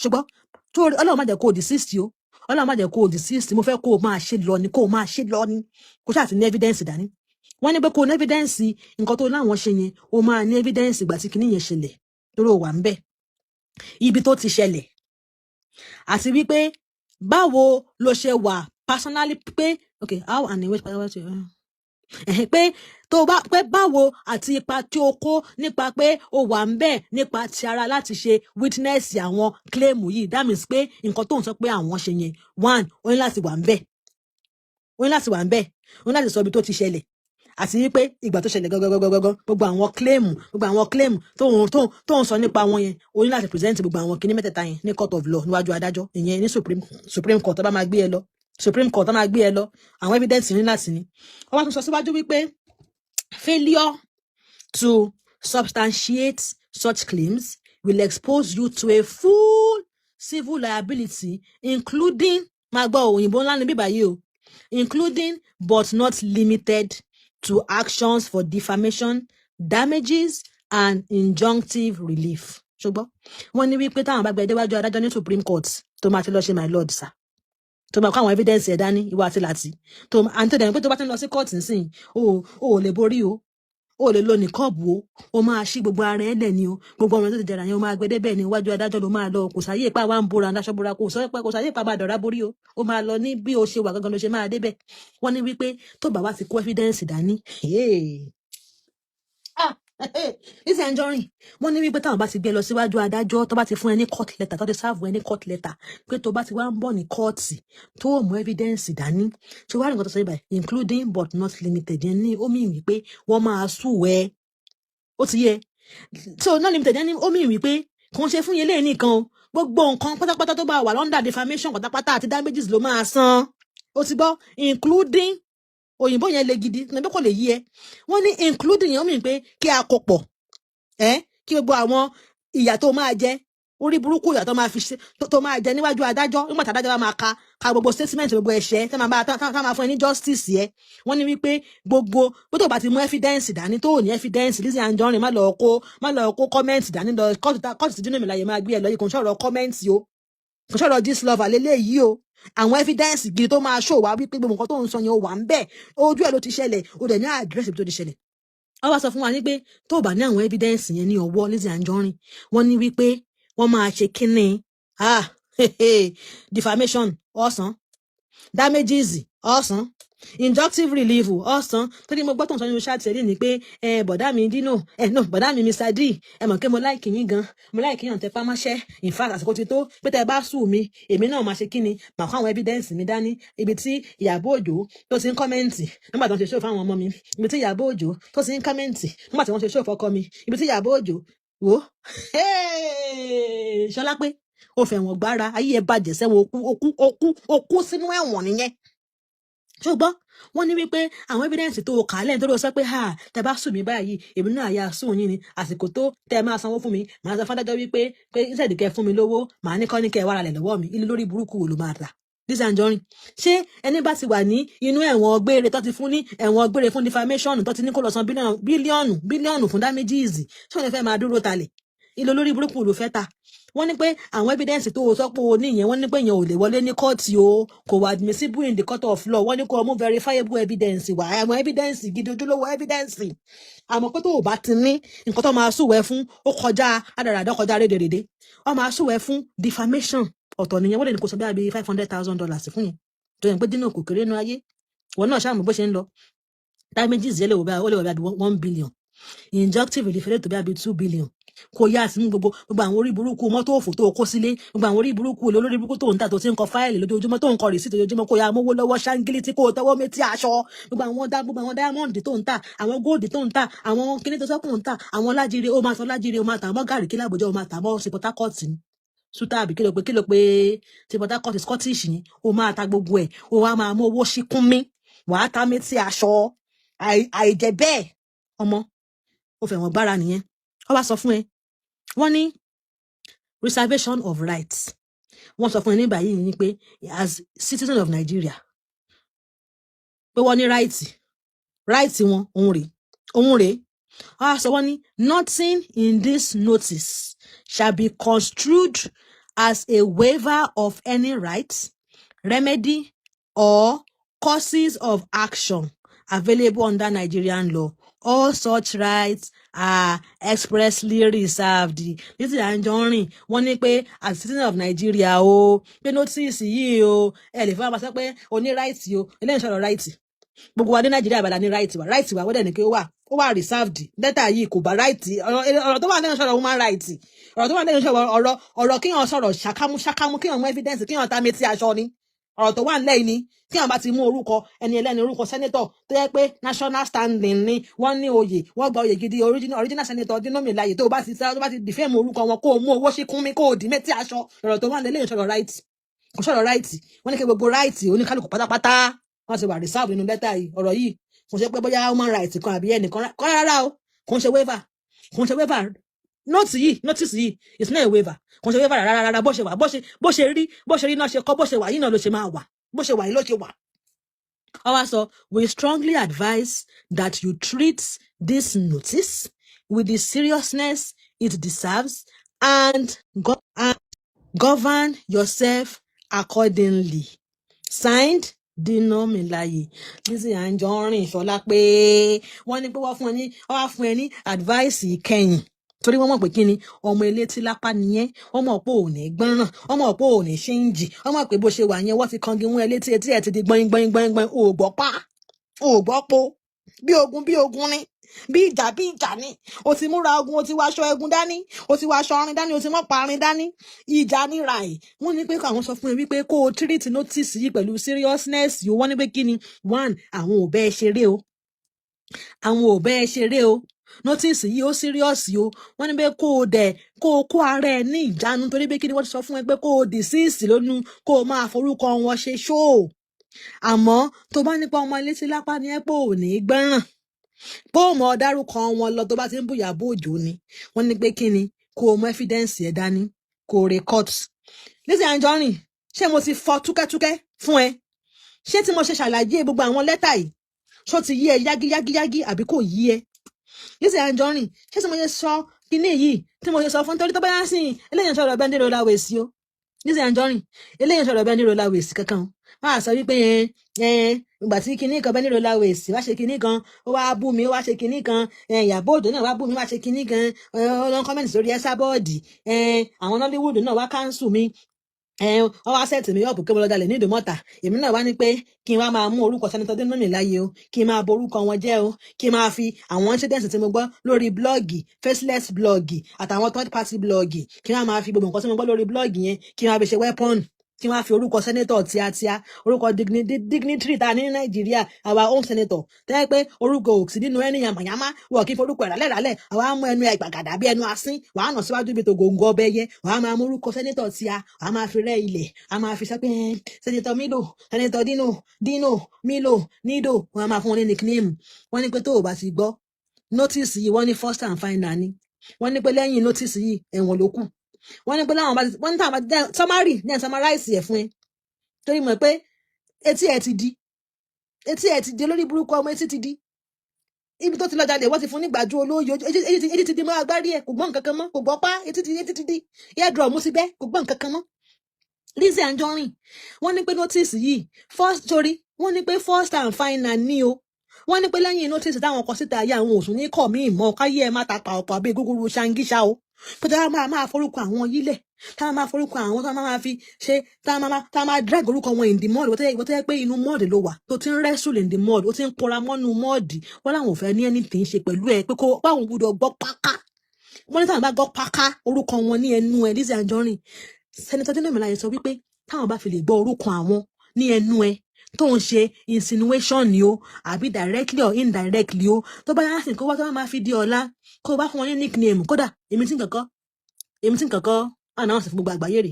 ṣùgbọ́n tó Ọlọ́run má jẹ́ kó o desist o. Ọlọ́run má jẹ́ kó o desist. Mo fẹ́ kó o máa ṣe lọ ni, kó o máa ṣe lọ ni, kó ṣáà ti ní evidence dání. Wọ́n ní pé kó o ní evidence nǹkan tó láwọn ṣe yẹn. O máa ní evidence ìgbà tí kinní yẹn ṣẹlẹ̀, torí o wà ń bẹ̀, ibi tó ti ṣẹlẹ̀, àti wípé báwo ló ṣe wà personally, pé okay, how and in which pé tó bá pé báwo àti ipa tí o kó nípa pé o wà ń bẹ̀ nípa ti ara láti ṣe witness àwọn claim yìí. That means pé nǹkan tó ń sọ pé àwọn ṣe yẹn, one, o ní láti wà ń bẹ̀, o ní láti wà ń bẹ̀, o ní láti sọ ibi tó ti ṣẹlẹ̀ àti wípé ìgbà tó ṣẹlẹ̀ gangan gbogbo àwọn claim, gbogbo àwọn claim tó ń sọ nípa wọn yẹn, o ní láti present gbogbo àwọn kinní mẹ́tẹ̀ẹ̀ta yẹn ní court of law, níwájú adájọ́, ìyẹn ní Supreme Court tó bá máa gbé ẹ lọ, Supreme Court tó máa gbé ẹ lọ. Àwọn evidence ní láti ní. Wọ́n wá tún sọ síwájú wípé failure to substantiate such claims will expose you to a full civil liability, including, máa gbọ́ òyìnbó ńlá ní bíbá yìí o, including but not limited to actions for defamation, damages and injunctive relief. Ṣùgbọ́n wọ́n ní wípé táwọn bá gbé déwájú adájọ́ ní Supreme Court, tó máa ti lọ ṣe my lord, sir, tó máa kó àwọn evidence ẹ̀ dání, ìwà àti láti tó àǹtí dẹ̀ pé tó bá ti ń lọ sí court nísìnyí, o ò lè borí o, o lè lo niqab o, o máa ṣí gbogbo ara ẹ lẹ̀ ni o. Gbogbo ọmọ tó ti jẹrà yẹn, o máa gbé débẹ̀ ní iwájú adájọ́ ló máa lọ. Kò sáyé ipá wa ń bora aṣọ bora, kò sọ pé kò sáyé ipá máa dọ̀rá borí o. O máa lọ ní bí o ṣe wà gangan ló ṣe máa débẹ̀. Wọ́n ní wípé tó bá wá ti kó evidence dání, ah, Lizzy Anjorin, wọ́n ní wípé táwọn bá ti gbé lọ síwájú adájọ́, tó bá ti fún ẹ ní court letter, tó ti serve ẹ ní court letter, pé tó bá ti wá ń bọ̀ ní kóòtù, tó mú evidence dání, ṣé wàá rí nǹkan tó sọ yìí báyìí, including but not limited yẹn ní ó mì wípé wọ́n máa sue ẹ. Ó ti yẹ. So not limited yẹn ní ó mì wípé kò ń ṣe fún yẹn lẹ́yìn nìkan o. Gbogbo nǹkan pátápátá tó bá wà under defamation pátápátá àti damages ló máa san. Ó ti gbọ́? Including, òyìnbó yẹn le gidi níbi kò lè yí ẹ. Wọ́n ní including yẹn, ó mì pé kí a kó pọ̀ ẹ, kí gbogbo àwọn ìyà tó máa jẹ. Orí burúkú ìyà tó máa fi ṣe tó máa jẹ níwájú adájọ́ nígbà tí adájọ́ bá máa ka gbogbo statement, gbogbo ẹ̀ṣẹ̀ tó máa bá tá máa fún ẹ ní justice yẹ. Wọ́n ní wípé gbogbo bó tó bá ti mú evidence dání, tó ò ní evidence, Lizzy Anjorin, má lọ kó comment dání lọ kóòtù tí Dino Melaye máa gbé ẹ lọ yìí. Kò ń sọ̀rọ̀ comment o, kò sọ̀rọ̀ gist lover lélẹ́yìí o. Àwọn evidence gidi tó máa show wá wípé gbogbo nǹkan tó ń sọ yẹn, ó wà ń bẹ̀, ojú ẹ̀ ló ti ṣẹlẹ̀, ó dẹ̀ ní address ibi tó ti ṣẹlẹ̀. Wọ́n wá sọ fún wa ní pé tó o bá ní àwọn evidence yẹn ní ọwọ́, Lizzy Anjorin, wọ́n ní wípé wọ́n máa ṣe kínní? Ah, defamation ọ̀sán, damages ọ̀sán, injunctive relief ọ̀sán. Torí mo gbọ́ tó ń sọ nínú chat ẹ̀ ní pé ẹ bọ̀dá mi Dino, ẹ no, bọ̀dá mi Mr D, ẹ mọ̀ pé mo like yín gan, mo like yín tẹpá mọ́ṣẹ́. In fact, àsìkò ti tó pé tẹ́ ẹ bá sue mi, èmi náà máa ṣe kíni? Màá kó àwọn evidence mi dání, ibi tí Ìyábọ̀ Òjó tó ti ń comment nígbà tó ń ṣe show fáwọn ọmọ mi, ibi tí Ìyábọ̀ Òjó tó ti ń comment nígbà tí wọ́n ṣe show fọ́kọ mi, ibi tí Ìyábọ̀ Òjó wò ó. Ṣọlá pé ó fẹ̀wọ̀n gbára ayé ẹ bàjẹ́ sẹ́wọ̀n, okú okú okú okú sínú ẹ̀wọ̀n nìyẹn. Ṣùgbọ́n wọ́n ní wípé àwọn evidence tó kà á lẹ́yìn tó lọ sọ pé ha, tẹ bá sue mí báyìí, èmi náà yà sue yín ni. Àsìkò tó tẹ máa sanwó fún mi, màá sọ fádájọ́ wípé pé instead kẹ́ fún mi lówó, màá ní kọ́ ní kẹ́ wá ra lẹ̀ lọ́wọ́ mi. Ilé lórí burúkú wo ló máa rà, Lizzy Anjorin? Ṣé ẹni bá ti wà ní inú ẹ̀wọ̀n gbére, tó ti fún ní ẹ̀wọ̀n gbére fún defamation, tó ti ní kó lọ san bílíọ̀nù bílíọ̀nù bílíọ̀nù fún damages, ṣé òun fẹ́ máa dúró talẹ̀? Ilé olórí burúkú ló fẹ́ ta? Wọ́n ní pé àwọn evidence tó o sọ pé o ní yẹn, wọ́n ní pé yẹn ò lè wọlé ní kóòtù o, kò wà admissible in the court of law. Wọ́n ní kó o mú verifiable evidence wá, àwọn evidence gidi, ojúlówó evidence. Àmọ́ pé tó o bá ti ní nǹkan tó máa sue ẹ́ fún, ó kọjá àdàràdà, kọjá rédèrèdè. Wọ́n máa sue ẹ́ fún defamation, ọ̀tọ̀ nìyẹn. Wọ́n lè ní kó sọ bí i $500,000 fún yẹn, tó yẹn pé dínà kò kéré nínú ayé wọn náà. Ṣáà mọ̀ bó ṣe ń lọ. Damages yẹn lè wò bí ó lè wò bí 1 billion, injunctive relief lè tó bí i 2 billion. Kò yá sí gbogbo àwọn orí burúkú mọ́tò òfò tó kó sílé, gbogbo àwọn orí burúkú olórí burúkú tó ń tà, tó ti ń kọ fáìlì lójoojúmọ́, tó ń kọ receipt lójoojúmọ́, kó yá mówó lọ́wọ́ ṣáńgílì tí kò tọwọ́ méjì aṣọ, gbogbo àwọn diamond tó ń tà, àwọn gold tó ń tà, àwọn kíní tó sọ́kùn ń tà, àwọn lájíire, ó máa sọ lájíire, ó máa tà mọ́ gàrí kí lábòjọ́, ó máa tà mọ́ sí Port Harcourt ni sútà, àbí kí ló pé ti Port Harcourt Scottish ni ó máa ta gbogbo ẹ̀. Ó wá máa mú owó síkún mi, wàá ta méjì aṣọ. Àìjẹ́ bẹ́ẹ̀, ọmọ ó fẹ̀wọ̀n gbára nìyẹn. Wọ́n wá sọ fún ẹ, wọ́n ní reservation of rights. Wọ́n sọ fún ẹ ní báyìí ní pé as citizen of Nigeria, pé wọ́n ní right wọn. Òun rèé. Wọ́n á sọ, wọ́n ní nothing in this notice shall be construed as a waiver of any right, remedy or causes of action available under Nigerian law. All such rights are expressly reserved. Lizzy Anjorin, wọ́n ní pé as citizen of Nigeria o, pé notice yìí o, ẹ lè fún wa sọ pé o ní right o. Eléyìí sọ̀rọ̀ right. Gbogbo wa ní Nàìjíríà bàdà ní right wa. Right wa, wọ́n dẹ̀ ní kí ó wà reserved. Lẹ́tà yìí kò bá right. Ọ̀rọ̀ tó wà lẹ́yìn sọ̀rọ̀ human right. Ọ̀rọ̀ tó wà lẹ́yìn sọ̀rọ̀ ọ̀rọ̀ kíyàn sọ̀rọ̀ ṣàkámú ṣàkámú, kíyàn mú evidence, kíyàn ta méjì aṣọ ni. Ọ̀rọ̀ tó wà nílẹ̀ yìí ni kíyàn bá ti mú orúkọ ẹni ẹlẹ́ni, orúkọ senator tó yẹ pé national standing ni wọ́n ní, oyè wọ́n gba oyè gidi, original senator Dino Melaye, tó bá ti defame orúkọ wọn, kó o mú owó síkún mi, kó o dì méjì aṣọ. Ọ̀rọ̀ tó wà nílẹ̀ sọ̀rọ̀ right, kò sọ̀rọ̀ right. Wọ́n ní kí gbogbo right oníkálukú pátápátá, wọ́n ti wà reserve nínú lẹ́tà yìí. Ọ̀rọ̀ yìí kò ṣe pé bóyá human right kan àbí ẹnìkan kọ́ rárá o. Kò ń ṣe waiver, kò ń ṣe waiver. Note yìí, notice yìí, it's not a waiver. Kò ń ṣe waiver rárá rárá. Bó ṣe wà, bó ṣe rí náà ṣe kọ́, bó ṣe wà yìí náà ló ṣe máa wà, bó ṣe wà yìí ló ṣe wà. Ó wá sọ, we strongly advise that you treat this notice with the seriousness it deserves and govern yourself accordingly. Signed, Dino Melaye. Lizzy Anjorin Ṣọlá pé wọ́n ní pé wọ́n wá fún ẹ ní advice ìkẹyìn, torí wọ́n mọ̀ pé kí ni, ọmọ elétí lápá nìyẹn. Wọ́n mọ̀ pé ò ní gbọ́ràn, wọ́n mọ̀ pé ò ní ṣéǹjì, wọ́n mọ̀ pé bó ṣe wà yẹn, wọ́n ti kangi mú ẹ létí, etí ẹ ti di gbọ́n gbọ́n gbọ́n gbọ́n. Ò gbọ́ pa, ò gbọ́ po, bí ogun bí ogun ni, bí ìjà bí ìjà ni. O ti múra ogun, o ti wá aṣọ ẹgun dání, o ti wá aṣọ ọrin dání, o ti mọ́ parin dání, ìjà ní ràì. Wọ́n ní pé àwọn sọ fún ẹ wípé kó o treat notice yìí pẹ̀lú seriousness yìí. Wọ́n ní pé kí ni? One, àwọn ò bẹ́ẹ̀ ṣeré o, àwọn ò bẹ́ẹ̀ ṣeré o. Notice yìí, ó serious o. Wọ́n ní pé kó o dẹ̀ kó o kó ara ẹ ní ìjánu, torí pé kí ni, wọ́n ti sọ fún ẹ pé kó o desist lónú kó o máa forúkọ wọn ṣe show. Àmọ́ tó bá nípa ọmọ létí lápá ni ẹ pé ò ní gbọ́ràn, pé ó mọ dárúkọ wọn lọ, tó bá ti ń bùyà bó òjò ni. Wọ́n ní pé kí ni, kó o mú evidence ẹ dání. Kò rè court. Lizzy Anjorin, ṣé mo ti fọ túkẹ́túkẹ́ fún ẹ? Ṣé tí mo ṣe ṣàlàyé gbogbo àwọn lẹ́tà yìí, ṣó ti yí ẹ yágíyágíyágí àbí kò yí ẹ? Lizzy Anjorin, ṣé tí mo ṣe sọ kíní yìí, tí mo ṣe sọ fún, torí tó bá yá sí eléyìí, sọ̀rọ̀ bẹ́ẹ̀ ní rola wèsì o. Lizzy Anjorin, eléyìí sọ̀rọ̀ bẹ́ẹ̀ ní rola wèsì kankan. Máa sọ wípé ẹ ẹ ìgbà tí kinní kan bẹ́ẹ̀ ní rola wèsì wá ṣe kinní kan, ó wá bú mi, ó wá ṣe kinní kan, Ìyábọ̀ Òjó náà wá bú mi, wá ṣe kinní kan, ó lọ comment sórí Esabod, àwọn Nollywood náà wá cancel mi, wọ́n wá set mi up kí mo lọ jalè ní Ìdúmọ̀tà. Èmi náà wá ní pé kí n wá máa mú orúkọ Senator Dino Melaye o, kí n máa borúkọ wọn jẹ́ o, kí n máa fi àwọn incidents tí mo gbọ́ lórí blog, faceless blog àtàwọn third party blog, kí n wá máa fi gbogbo nǹkan tí mo gbọ́ lórí blog yẹn, kí n máa fi ṣe weapon, kí wọ́n á fi orúkọ senator tíátíá, orúkọ dignitary tá a ní ní Nàìjíríà, our own senator, tẹ́ pé orúkọ òsì nínú ẹni yàmàyàmá wọ̀, kí n forúkọ ẹ̀ rálẹ̀ rálẹ̀. Àwa á mú ẹnu ẹ̀ gbàgàdà bí ẹnu asín, wàá nà síwájú bí tògóńgó ọbẹ̀ yẹ, wàá máa mú orúkọ senator tíá, wàá máa fi rẹ́ ilẹ̀, wàá máa fi sọ pé Senator Milo, Senator Dino, Dino Milo Nido, wọ́n á máa fún wọn ní nickname. Wọ́n ní pé tó o bá ti gbọ́ notice yìí, wọ́n ní first and final ni. Wọ́n ní pé lẹ́yìn notice yìí, ẹ̀wọ̀n ló kù. Wọ́n ní pé láwọn bá ti, wọ́n ní táwọn bá ti summary ní ẹ̀ summarize ẹ̀ fún ẹ, torí mọ̀ pé etí ẹ̀ ti di, etí ẹ̀ ti di, olórí burúkú ọmọ, etí ti di. Ibi tó ti lọ jalè, wọ́n ti fún nígbàjú olóyè. Etí ti di mọ́ agbárí ẹ̀, kò gbọ́ nǹkan kan mọ́, kò gbọ́ pa. Etí ti di, eardrum ti bẹ́, kò gbọ́ nǹkan kan mọ́. Lizzy Anjorin, wọ́n ní pé notice yìí first story, wọ́n ní pé first and final ní o. Wọ́n ní pé lẹ́yìn notice táwọn kọ síta ayé, àwọn òsùn ní kọ̀ mí mọ́ káyé ẹ má ta pa ọ̀pọ̀ àbí gúgúrú ṣangiṣa o, pé táwọn máa máa forúkọ àwọn yílẹ̀, táwọn máa forúkọ àwọn, táwọn máa fi ṣe, táwọn máa drag orúkọ wọn in the mud. Ìwọ tó yẹ pé inú mud ló wà, tó ti ń wrestle in the mud, ó ti ń kóra mọ́nú mud, wọ́n láwọn ò fẹ́ ní anything ṣe pẹ̀lú ẹ, pé kó báwọn gbọ́dọ̀ gbọ́ páká. Wọ́n ní táwọn bá gbọ́ páká orúkọ wọn ní ẹnu ẹ, Lizzy Anjorin, Senator Dino Melaye sọ wípé táwọn bá fi lè gbọ́ orúkọ àwọn ní ẹnu ẹ, tó ń ṣe insinuation ni o, àbí directly or indirectly o, tó bá yára sí kó wá, tó bá máa fi di ọ̀la, kó o bá fún wọn ní nickname, kódà èmi tí nkankan announce fún gbogbo àgbáyé rè,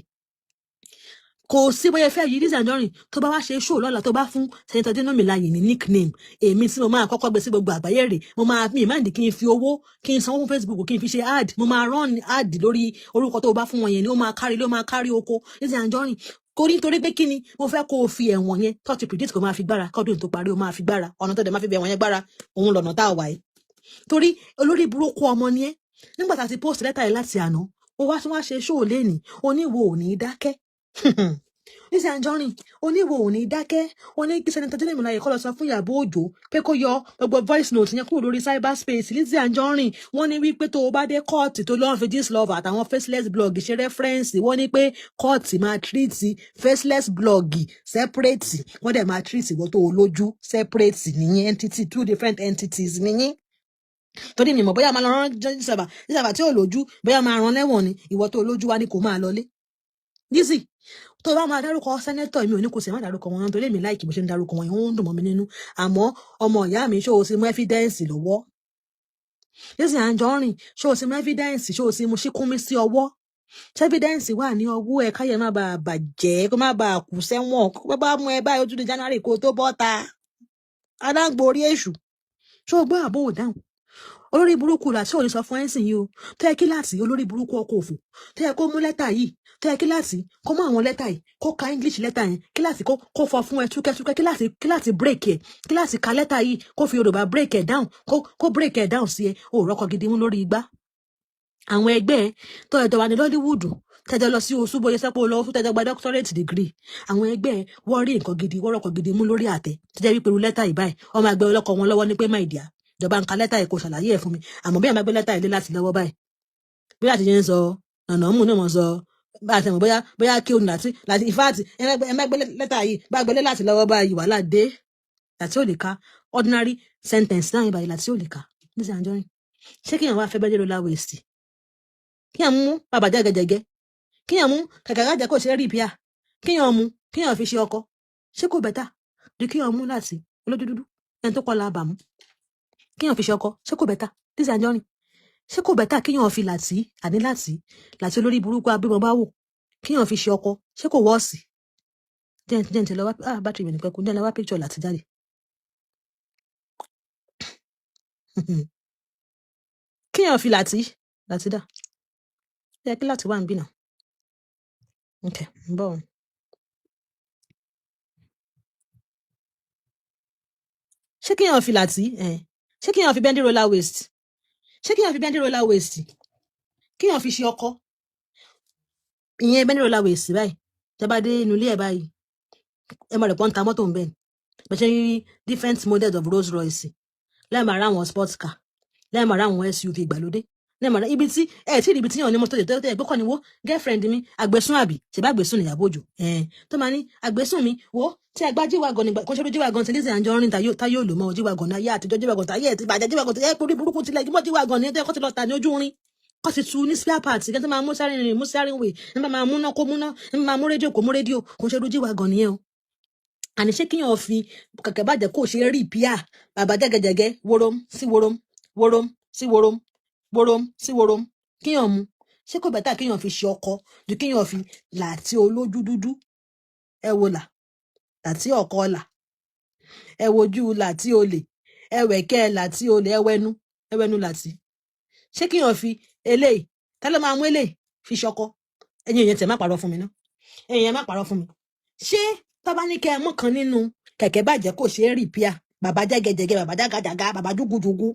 kò sí bóyá fẹ́ yìí. Lizzy Anjorin, tó bá wá ṣe show lọ́la, tó bá fún Senator Dino Melaye ní nickname, èmi tí mo máa kọ́kọ́ gbé sí gbogbo àgbáyé rè. Mo máa mi ìmáàdì kí n fi owó, kí n sanwó fún Facebook, kí n fi ṣe ad, mo máa run ad lórí orúkọ tó o bá fún wọn yẹn ni. Ó máa kárí ló máa kárí oko. Lizzy Anjorin, kò ní torí pé kí ni mo fẹ́ kó o fi ẹ̀wọ̀n yẹn tó ti predict, kó máa fi gbára kọ́dún tó parí. Ó máa fi gbára ọ̀nà tó dẹ̀ máa fi bẹ̀ ẹ̀wọ̀n yẹn gbára, òun lọ̀nà tá a wà yìí, torí olórí burúkú ọmọ ni ẹ́. Nígbà tá a ti post lẹ́tà yìí láti àná, ó wá tún wá ṣe show lẹ́nìí, oníwo ò ní dákẹ́. Lizzy Anjorin, oníwo ò ní dákẹ́. Ó ní kí Senator Dino Melaye kó lọ sọ fún Ìyábọ̀ Òjó pé kó yọ gbogbo voice note yẹn kúrò lórí cyberspace. Lizzy Anjorin, wọ́n ní wípé tó o bá dé kóòtù, tó lọ́n fi Gistlover àtàwọn faceless blog ṣe reference, wọ́n ní pé kóòtù máa treat faceless blog separate, wọ́n dẹ̀ máa treat ìwọ tó o lójú separate nìyẹn. Entity, two different entities nìyẹn, torí mi mọ̀ bóyá máa lọ rán Gistlover, Gistlover tí ò lójú, bóyá máa rán lẹ́wọ̀n ni. Ìwọ tó o lójú wá ní kò máa lọlé. Lizzy, tó bá máa dárúkọ senator, mi ò ní kò sì má dárúkọ wọn, torí èmi like bó ṣe ń dárúkọ wọn, ó ń dùn mọ́ mi nínú. Àmọ́ ọmọ ìyá mi, ṣó o sì mú evidence lọ́wọ́? Lizzy Anjorin, ṣó o sì mú evidence? Ṣó o sì mú síkúnmí sí ọwọ́? Ṣé evidence wà ní ọwọ́ ẹ, káyọ̀ má bàa bàjẹ́, kó má bàa kú sẹ́wọ̀n, kó bá mú ẹ báyìí, ó tún di January kó tó bọ́ ta adágbò orí èṣù? Ṣó o gbọ́ àbó ò dáhùn? Olórí burúkú láti ò ní sọ fún ẹ̀sìn yìí o. Tó yẹ kí láti olórí burúkú ọkọ̀ òfò, tó yẹ kó mú lẹ́tà yìí, tó yẹ kí láti kó mú àwọn lẹ́tà yìí, kó ka English lẹ́tà yẹn, kí láti kó fọ fún ẹ túkẹ́túkẹ́, kí láti break ẹ, kí láti ka lẹ́tà yìí, kó fi Yorùbá break ẹ down, kó break ẹ down sí ẹ. Ò rọ́kọ gidi mú lórí igbá. Àwọn ẹgbẹ́ ẹ tó ẹjọ́ wà ní Nollywood, tẹjọ lọ sí oṣù, bóyá sẹ́pọ̀ lọ oṣù, tẹjọ gba doctorate degree, àwọn ẹgbẹ́ ẹ wọ́n rí nǹkan gidi, wọ́n rọ́kọ gidi mú lórí àtẹ, tó jẹ́ wípé irú lẹ́tà yìí báyìí, ọmọ àgbẹ̀ ọlọ́kọ wọn lọ́wọ́ ní pé, "My dear, ìjọba ń ka lẹ́tà yìí, kò ṣàlàyé ẹ̀ fún mi." Àmọ́ bí àwọn àgbẹ̀ lẹ́tà yìí lé láti lọ́wọ́ báyìí, bí láti ṣe ń sọ ọ̀nà mú náà mọ̀ sọ bá a ṣe mọ̀, bóyá kí o ní láti in fact, ẹ má gbé lẹ́tà yìí, bá gbé láti lọ́wọ́ báyìí, wàhálà dé. Láti ò lè ka ordinary sentence náà báyìí, láti ò lè ka. Lizzy Anjorin, ṣé kíyàn wá fẹ́ bẹ́ẹ̀ lọ́la wèsì, kíyàn mú bàbá jẹ́gẹ́jẹ́gẹ́, kíyàn mú kàkà kájà kò ṣe rí píà, kíyàn mú, kíyàn fi ṣe ọkọ, ṣé kò better ju kíyàn mú láti olójú dúdú, ẹni tó kọ́ la bàmú, kíyàn fi ṣe ọkọ? Ṣé kò better, Lizzy Anjorin? Ṣé kò better kíyàn fi láti àní láti olórí burúkú abímọ bá wò, kíyàn fi ṣe ọkọ? Ṣé kò worse? Jẹ́ ǹ tẹ̀ lọ wá. Ah, battery mi nìkan kú. Jẹ́ ń lọ wá picture láti jáde. Kíyàn fi láti dà. Ó yẹ kí láti wà níbí náà. Okay, ń bọ̀. Ṣé kéèyàn fi làtí ẹ, ṣé kéèyàn fi bendy roller waist, ṣé kéèyàn fi bendy roller waist, kéèyàn fi ṣe ọkọ? Ìyẹn bendy roller waist báyìí, tẹ́ bá dé inú ilé ẹ̀ báyìí, ẹ máa rẹ̀ pọ́n ta mọ́tò ń bẹ̀ ni. Bẹ́ẹ̀ ṣe ń rí different models of Rolls Royce, lẹ́ẹ̀ máa rá àwọn sports car, lẹ́ẹ̀ máa rá àwọn SUV ìgbàlódé, lẹ́ẹ̀ máa rá ibi tí ẹ tí ì rí ibi tí yàn ní mọ́tò tó tẹ́ ẹ gbọ́kàn ní wo girlfriend mi àgbẹ̀sùn àbí ṣèbá àgbẹ̀sùn níyàbọ̀ òjò ẹ̀ẹ́n tó máa ní àgbẹ̀sùn mi wo tí a gbá G-Wagon nígbà kó ṣe ló G-Wagon tí Lizzy Anjorin tá yóò lò mọ́ G-Wagon náà yá àtijọ́ G-Wagon táyé ẹ̀ ti bàjẹ́, G-Wagon tó yẹ kó rí burúkú tilẹ̀ mọ́ G-Wagon ní ẹ̀kọ́ ti lọ tà ní ojú rin kọ́ ti tu ní spare parts kí ẹ tó máa mú sáré rìn mú sáré wè ẹ máa múná kó múná, ẹ máa mú rédíò kó mú rédíò, kó ṣe ló G-Wagon nìyẹn o. Àní ṣé kíyàn fi kẹ̀kẹ́ bàjẹ́ kó ṣe rí píà bàbá jẹ́gẹ́jẹ́gẹ́ wórom sí wórom wórom sí wórom wórom sí wórom kíyàn mu, ṣé kò better kíyàn fi ṣe ọkọ ju kíyàn fi làtí olójú dúdú? Ẹ wo là làtí ọkọ là, ẹ wojú làtí olè, ẹ wẹ̀kẹ́ làtí olè, ẹ wẹnu ẹ wẹnu làtí. Ṣé kíyàn fi eléyìí tá ló máa mú eléyìí fi ṣọkọ? Ẹ̀yin èèyàn tẹ̀ má parọ́ fún mi ná, ẹ̀yin èèyàn má parọ́ fún mi. Ṣé tọ́ba ní kẹ́ ẹ mú kan nínú kẹ̀kẹ́ bàjẹ́ kò ṣeé repair, bàbá jẹ́gẹ́jẹ́gẹ́, bàbá jágajàga, bàbá júgujùgu,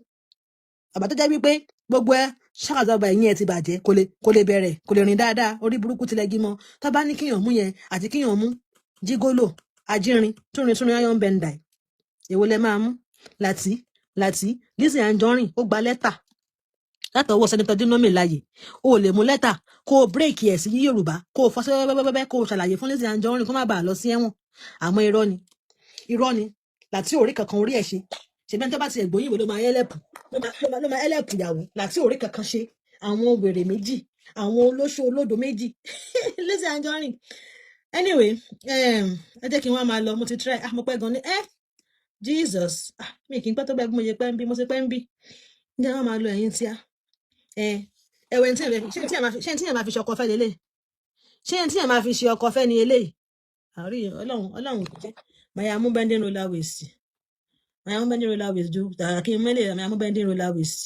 bàbá tó jẹ́ wípé gbogbo ẹ ṣàkàtàbà ẹ̀yìn ẹ ti bàjẹ́, kò lè bẹ̀rẹ̀, kò lè rìn dáadáa, orí burúkú tilẹ̀ gímọ, tọ́ba ní kíyàn mú yẹn àti kíyàn mú jígólò ajírin túnrin túnrin iron bender, èwo lẹ máa mú? Láti láti Lizzy Anjorin ó gba lẹ́tà látọwọ́ Senator Dino Melaye. O ò lè mú lẹ́tà kó o break ẹ̀ sí Yorùbá, kó o fọ́ sí wẹ́wẹ́wẹ́wẹ́, kó o ṣàlàyé fún Lizzy Anjorin kó má bàa lọ sí ẹ̀wọ̀n. Àmọ́ irọ́ ni, irọ́ ni láti orí kankan orí ẹ̀ ṣe. Ṣèbí ẹni tó bá ti ẹ̀gbọ́n ló máa ẹlẹ́pù ló máa ẹlẹ́pù ìyàwó láti orí kankan ṣe. Àwọn wèrè méjì, àwọn olóṣó olódo méjì, Lizzy Anjorin. Anyway, ẹ jẹ́ kí n wá máa lọ. Mo ti try. Ah, mo pẹ́ gan ni. Eh, Jesus, ah, mi kì í pẹ́ tó bẹ́ẹ̀ bí mo ṣe pẹ́ ń bí, mo ṣe pẹ́ ń bí. Ǹjẹ́ wọ́n máa lo ẹ̀yìn tíá ẹ ẹwẹ́ tí ẹ̀ máa fi ṣe ọkọ fẹ́ lélẹ̀? Ṣé ẹni tí ẹ̀ máa fi ṣe ọkọ fẹ́ ni eléyìí? Àrí Ọlọ́run, Ọlọ́run kò jẹ́ màá mú bending roller waist, màá mú bending roller waist ju tàrà kí n mẹ́lẹ̀, màá mú bending roller waist.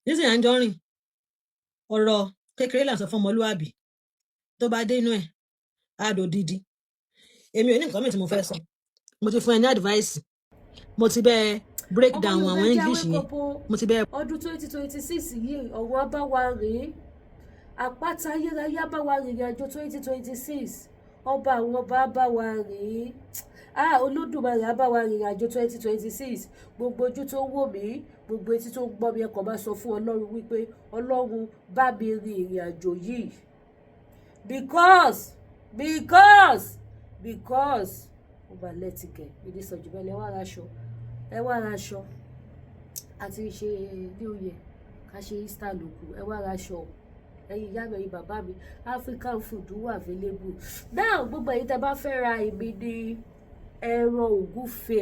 Lizzy Anjorin, ọ̀rọ̀ kékeré là ń sọ fún ọmọlúwàbí, tó bá dé inú ẹ̀ á dò dídí. Èmi ò ní nǹkan mìíràn tí mo fẹ́ sọ. Mo ti fún ẹ ní advice, mo ti bẹ́ẹ̀ break Ọmọ down Yorùbá, àwọn ẹ English jáwé yẹn. kókó. Mo ti bẹ́ẹ̀ Ọdún 2026 yìí, ọ̀run á bá wa rèé, àpáta ayérayé á bá wa rìnrìn àjò 2026, ọba àwọn ọba á bá wa rèé, ah, Olódùmarè á bá wa rìnrìn àjò 2026. Gbogbo ojú tó ń wò mí, gbogbo etí tó ń gbọ́ mi, ẹ kàn máa sọ fún Ọlọ́run wípé Ọlọ́run bá mi rin ìrìn àjò yìí, because ó máa lẹ́tìkẹ̀ ìdí sọ̀jù bẹ́ẹ̀. Lẹ wá ra aṣọ, ẹ wá ra aṣọ àti ṣe new year, ká ṣe Easter lóku. Ẹ wá ra aṣọ, ẹ̀yin ìyá mi, ẹ̀yin bàbá mi. African food wà available now. Gbogbo ẹ̀yin tẹ́ bá fẹ́ ra, èmi ní ẹran ògúnfe,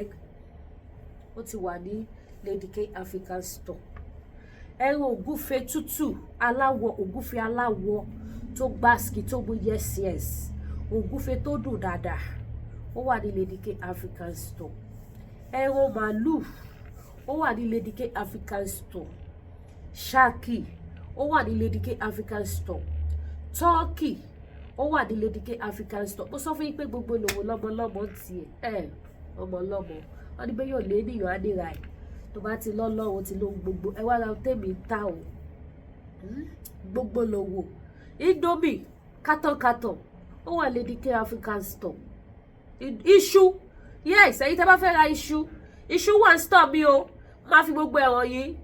ó ti wà ní Lady K African Store. Ẹran ògúnfe tútù aláwọ̀, ògúnfe aláwọ̀ tó gbáàsì, tó mú yes yes, ògúnfe tó dùn dáadáa, ó wà ní Lady K African Store. Ẹran màálù, ó wà ní Lady K African Store. Ṣáàkì, ó wà ní Lady K African Store. Turkey, ó wà ní Lady K African Store. Mo sọ fún yín pé gbogbo lòwò lọ́mọlọ́mọ tiẹ̀ ẹ̀ ọmọlọ́mọ wọn ní bẹ́ẹ̀ yóò lé ènìyàn á nira ẹ̀ tó bá ti lọ́lọ́run ti lóhun gbogbo. Ẹ wá ra tèmi ń ta o. Gbogbo lòwò Indomie kátọ̀kátọ̀, ó wà Lady K African Store. Iṣu, yes, ẹ̀yin tẹ́ bá fẹ́ ra iṣu, iṣu wà ń store mi o. Máa fi gbogbo ẹ̀rọ yìí,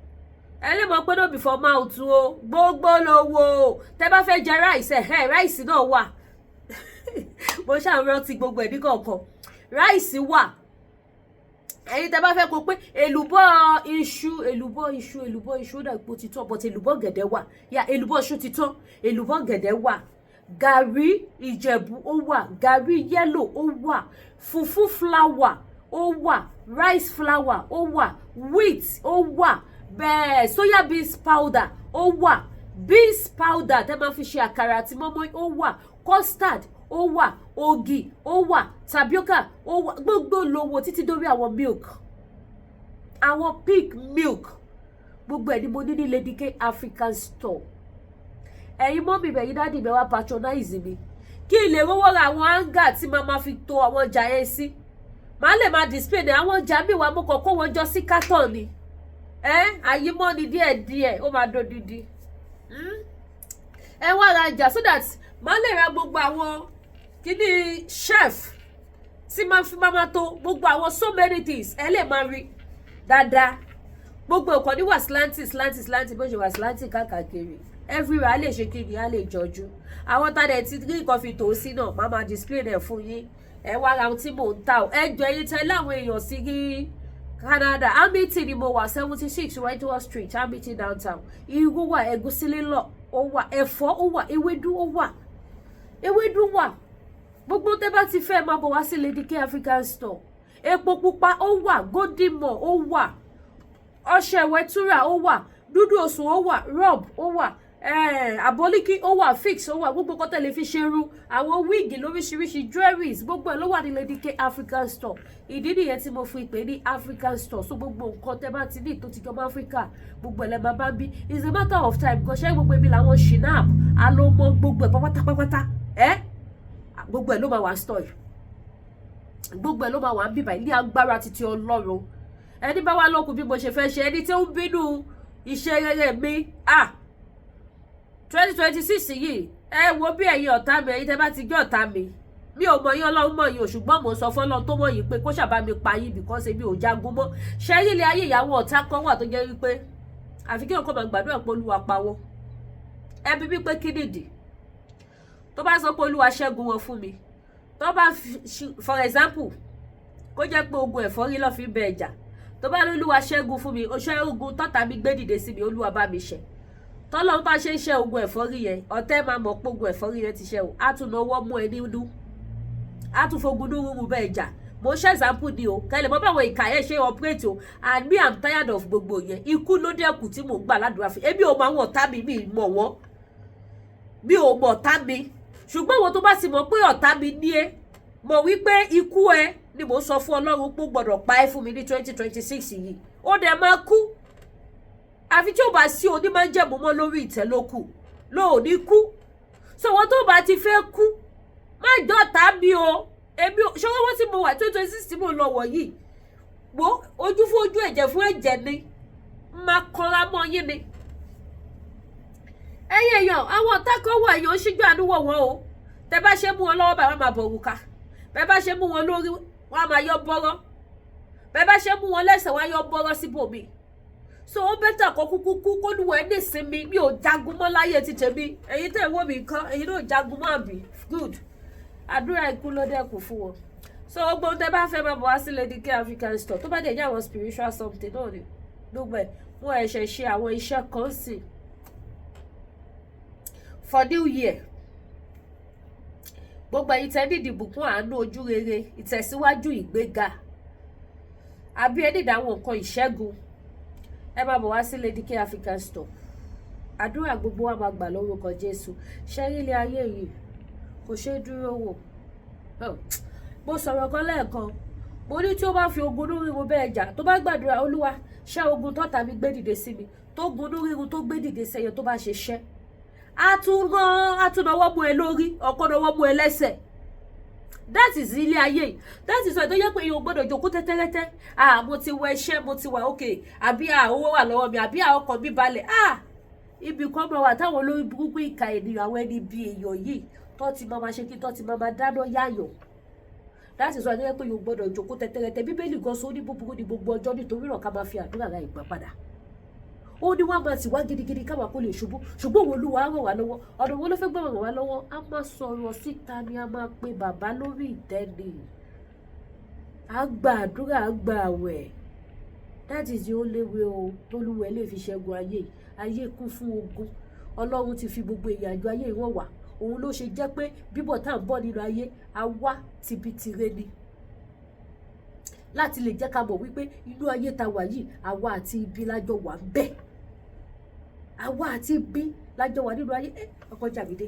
ẹ lè mọ̀ pé no be for mouth o. Gbogbo lówó tẹ́ bá fẹ́ jẹ rice, ẹ̀ rice náà wà. Mo ṣáà rántí gbogbo ẹ̀ ní kọ̀ọ̀kan. Rice wà. Ẹ̀yin tẹ́ bá fẹ́ kó pé èlùbọ́ iṣu, èlùbọ́ iṣu, èlùbọ́ iṣu ó dàgbò ti tán, but èlùbọ́ gẹ̀dẹ̀ wà. Ya, èlùbọ́ iṣu ti tán, èlùbọ́ gẹ̀dẹ̀ wà. Gàrí Ìjẹ̀bú ó wà, gàrí yellow ó wà, fùfú flour ó wà, rice flour ó wà, wheat ó wà bẹ́ẹ̀, soya beans powder ó wà, beans powder tẹ́ máa fi ṣe àkàrà àti mọ́mọ́ ó wà, custard ó wà, ògì ó wà, tapioca ó wà. Gbogbo lówó títí dórí àwọn milk, àwọn Peak milk, gbogbo ẹ̀ ni mo ní ní Lady K African Store. Ẹ̀yin mummy mi, ẹ̀yin daddy mi, wá patronize mi kí n lè rówó ra àwọn hanger tí màá ma fi to àwọn ọjà yẹn sí. Màá lè máa display ní àwọn ọjà mi wà. Mo kàn kó wọn jọ sí carton ni. Ẹ àyímọ́ ni díẹ̀díẹ̀, ó máa dodidi. Ẹ wá ra ọjà so that màá lè ra gbogbo àwọn kíní shelf tí máa fi máa tó gbogbo àwọn so many things. Ẹ lè máa rí dáadáa. Gbogbo nǹkan ní wà slanty, slanty, slanty. Bó ṣe wà slanty káàkiri everywhere, á lè ṣe kí ni, á lè jọjú. Àwọn tá dẹ̀ ti rí nǹkan fi tò sí náà, máa máa display rẹ̀ fún yín. Ẹ wá ra ohun tí mò ń tà o. Ẹ jọ, ẹyin tẹ láwọn èèyàn sí ní Canada, Hamilton ni mo wà, 76 Wentworth Street, Hamilton downtown. Irú wà, ẹ̀gúsí lílọ̀ ó wà, ẹ̀fọ́ ó wà, ewédú ó wà, ewédú wà. Gbogbo tẹ́ bá ti fẹ́, máa bọ̀ wá sí Lady K African Store. Epo pupa ó wà, Golden Morn ó wà, ọṣẹ ìwẹ̀túrà ó wà, dúdú òsùn ó wà, rub ó wà, àbólíkí ó wà, fix ó wà, gbogbo kọ́tẹ́ lè fi ṣerú, àwọn wig lóríṣiríṣi, jewelries, gbogbo ẹ̀ ló wà ní Lady K African Store. Ìdí nìyẹn tí mo fi pè ní African Store. So gbogbo nǹkan tẹ́ bá ti ní tó ti jọmọ́ Africa, gbogbo ẹ̀ lẹ́ máa bá ń bí. It's a matter of time gan. Ṣé gbogbo ibi làwọn shinap alómọ, gbogbo ẹ̀ pátápátá ẹ̀, gbogbo ẹ̀ ló máa wà store, gbogbo ẹ̀ ló máa wà ń bíbà ní agbára títí Ọlọ́run. Ẹni bá wá lókun bí mo ṣe fẹ́ ṣe, ẹni tí ó ń bínú iṣẹ́ rere mi, ah, 2026 yìí, ẹ wo bí ẹ̀yin ọ̀tá mi, ẹ̀yin tẹ́ bá ti jẹ́ ọ̀tá mi, mi ò mọ̀ yín, Ọlọ́run mọ̀ yín o. Ṣùgbọ́n mò ń sọ fọ́lọ́run tó mọ̀ yín pé kó ṣàbá mi pa yín, because èmi ò jagun mọ́. Ṣé ilé ayé ìyàwó ọ̀tá kan wà tó jẹ́ wípé àfi kí ọkọ máa gbàdúrà pé Olúwa pa wọ́n? Ẹbí mi pé kí nìdí tó bá sọ pé Olúwa ṣẹ́gun wọn fún mi. Tó bá, for example, kó jẹ́ pé ogun ẹ̀fọ́rí ló fi ń bẹ ẹ̀jà, tó bá lólúwa ṣẹ́gun fún mi, ó ṣẹ́ ogun tọ́ta mi gbé dìde sí mi, Olúwa bá mi ṣẹ́. Tọ́lọ́run bá ṣe ń ṣẹ́ ogun ẹ̀fọ́rí yẹn, ọ̀tẹ́ máa mọ̀ pé ogun ẹ̀fọ́rí yẹn ti ṣẹ́ o. Á tún náwó mú ẹ nínú, á tún fogun ní rúru bẹ́ẹ̀ jà. Mo ṣe example ni o, kẹlẹ̀ mọ́ báwọn ìkà yẹn ṣe operate o. And me, I'm tired of gbogbo yẹn. Ikú ló dẹ́kun tí mò ń gbà ládùúrà fún. Èmi ò mọ àwọn ọ̀tá mi, mi mọ̀ wọ́n, mi ò mọ̀ ọ̀tá mi. Ṣùgbọ́n àwọn tó bá ti mọ̀ pé ọ̀tá mi ní ẹ mọ̀ wípé ikú ẹ ni mò ń sọ fún Ọlọ́run pé ó gbọ́dọ̀ pa ẹ́ fún mi ní 2026 yìí. Ó dẹ̀ máa kú, àfi tí ó bá sí onímájẹ̀mú mọ́ lórí ìtẹ́ ló kù ló ò ní kú. So wọn tó bá ti fẹ́ kú, má jọ́ta mi o. Èmi ò ṣé wọ́n tí mo wà 2026 tí mo lọ wọ̀ yìí, wo ojú fún ojú, ẹ̀jẹ̀ fún ẹ̀jẹ̀ ni, máa kanra mọ́ yín ni. Ẹ̀yin èèyàn, àwọn ọ̀tá kan wà, èèyàn ń ṣíjú àánú wọ̀ wọ́n o. Tẹ bá ṣe mú wọn lọ́wọ́ báyìí, wọ́n máa bọ̀ òrùka. Bẹ́ẹ̀ bá ṣe mú wọn lórí, wọ́n á máa yọ bọ́rọ́. Bẹ́ẹ̀ bá ṣe mú wọn lẹ́sẹ̀, wọ́n á yọ bọ́rọ́ síbòmí. So ó better kó kúkú kú, kó lúwẹ̀ ní ìsinmi. Mi ò jagun mọ́ láyé ti tèmi. Ẹ̀yin tẹ̀ wò mí nǹkan, ẹ̀yin náà jagun mọ́, àbí? Good. Àdúrà ikú ló dẹ́kun fún wọn. So gbogbo ohun tẹ́ bá fẹ́, máa bọ̀ wá sí Lady K African Store. Tó bá dẹ̀ jẹ́ àwọn spiritual something náà ni gbogbo ẹ̀, wọ́n ẹ̀ṣẹ̀ ṣe àwọn iṣẹ́ kan sí for new year. Gbogbo ẹ̀yin tẹ́ ní ìdìbùkún, àánú, ojú rere, ìtẹ̀síwájú, ìgbéga, àbí ẹ nídìí àwọn nǹkan ìṣẹ́gun, ẹ máa bọ̀ wá sí Lady K African Store. Àdúrà gbogbo wa máa gbà lórúkọ Jésù. Ṣẹ́rí ilé ayé yìí kò ṣeé dúró wò. Mo sọ̀rọ̀ kan lẹ́ẹ̀kan, mo ní tí ó bá fi ogun inú ríru bẹ́ẹ̀ jà, tó bá gbàdúrà, Olúwa ṣẹ́ ogun tọ́ta mi gbé dìde sí mi, tó gun inú ríru tó gbé dìde sẹ́yẹ, tó bá ṣe ṣẹ́, á tún rán, á tún náwó mú ẹ lórí, ọkọ náwó mú ẹ lẹ́sẹ̀. That is ilé ayé yìí. That is why tó yẹ pé èèyàn gbọ́dọ̀ jókòó tẹ́tẹ́rẹ́tẹ́. Ah, mo ti wọ iṣẹ́, mo ti wà okay, àbí ah, owó wà lọ́wọ́ mi, àbí ah, ọkàn mi balẹ̀. Ah, ibì kan máa wà táwọn olórí burúkú, ìka ènìyàn, àwọn ẹni bí èèyàn yìí tó ti máa ma ṣe kí tó ti máa ma dáná yáyọ̀. That is why tó yẹ pé èèyàn gbọ́dọ̀ jókòó tẹ́tẹ́rẹ́tẹ́. Bíbélì gan sọ, ó ní búburú ní gbogbo ọjọ́, nítorí náà ká máa fi àdúrà ra ìgbà padà. Ó ní wọ́n á máa tì wá gidigidi káwa kó lè ṣubú, ṣùgbọ́n òun Olúwa á ràn wá lọ́wọ́. Ọ̀nà wo ló fẹ́ gbọ́ ràn wá lọ́wọ́? A máa sọ̀rọ̀ síta ni, a máa pe bàbá lórí ìtẹ́ ni, a gba àdúrà, a gba àwẹ̀. That is the only way o tólúwẹ̀ lè fi ṣẹ́gun ayé. Ayé kún fún ogun. Ọlọ́run ti fi gbogbo ìrìnàjò ayé ìwọ̀n wá. Òun ló ṣe jẹ́ pé bíbọ̀ tá à ń bọ̀ nínú ayé, a wá tibitire ni, láti lè jẹ́ ká mọ̀ wípé inú ayé ta wà yìí, àwa àti ibi lájọ wà ń bẹ̀, àwa àti ibi lájọ wà nínú ayé. Ọkọ̀ jàmídé,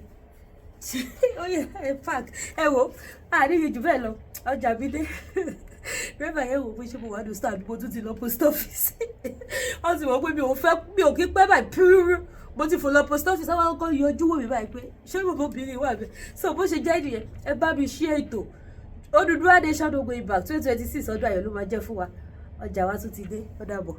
ó yẹ ẹ park. Ẹ wo, àríyìn jù bẹ́ẹ̀ lọ, ọjà mi dé. Dírẹ́fà yẹn wò pé ṣé mo wà ní stand, mo tún ti lọ post office. Wọ́n ti mọ̀ pé mi ò fẹ́, mi ò kí pẹ́ báyìí púrúrú. Mo ti fò lọ post office, àwọn akọ́kọ́ yọjú wò mí báyìí pé ṣé gbogbo obìnrin wà bẹ́ẹ̀. So bó ṣe jẹ́ nìyẹn. Ẹ bá mi ṣí ètò Odùduwà Nation, no going back. 2026, ọdún ayọ̀ ló máa jẹ́ fún wa. Ọjà wa tún ti dé. Ó dàbọ̀.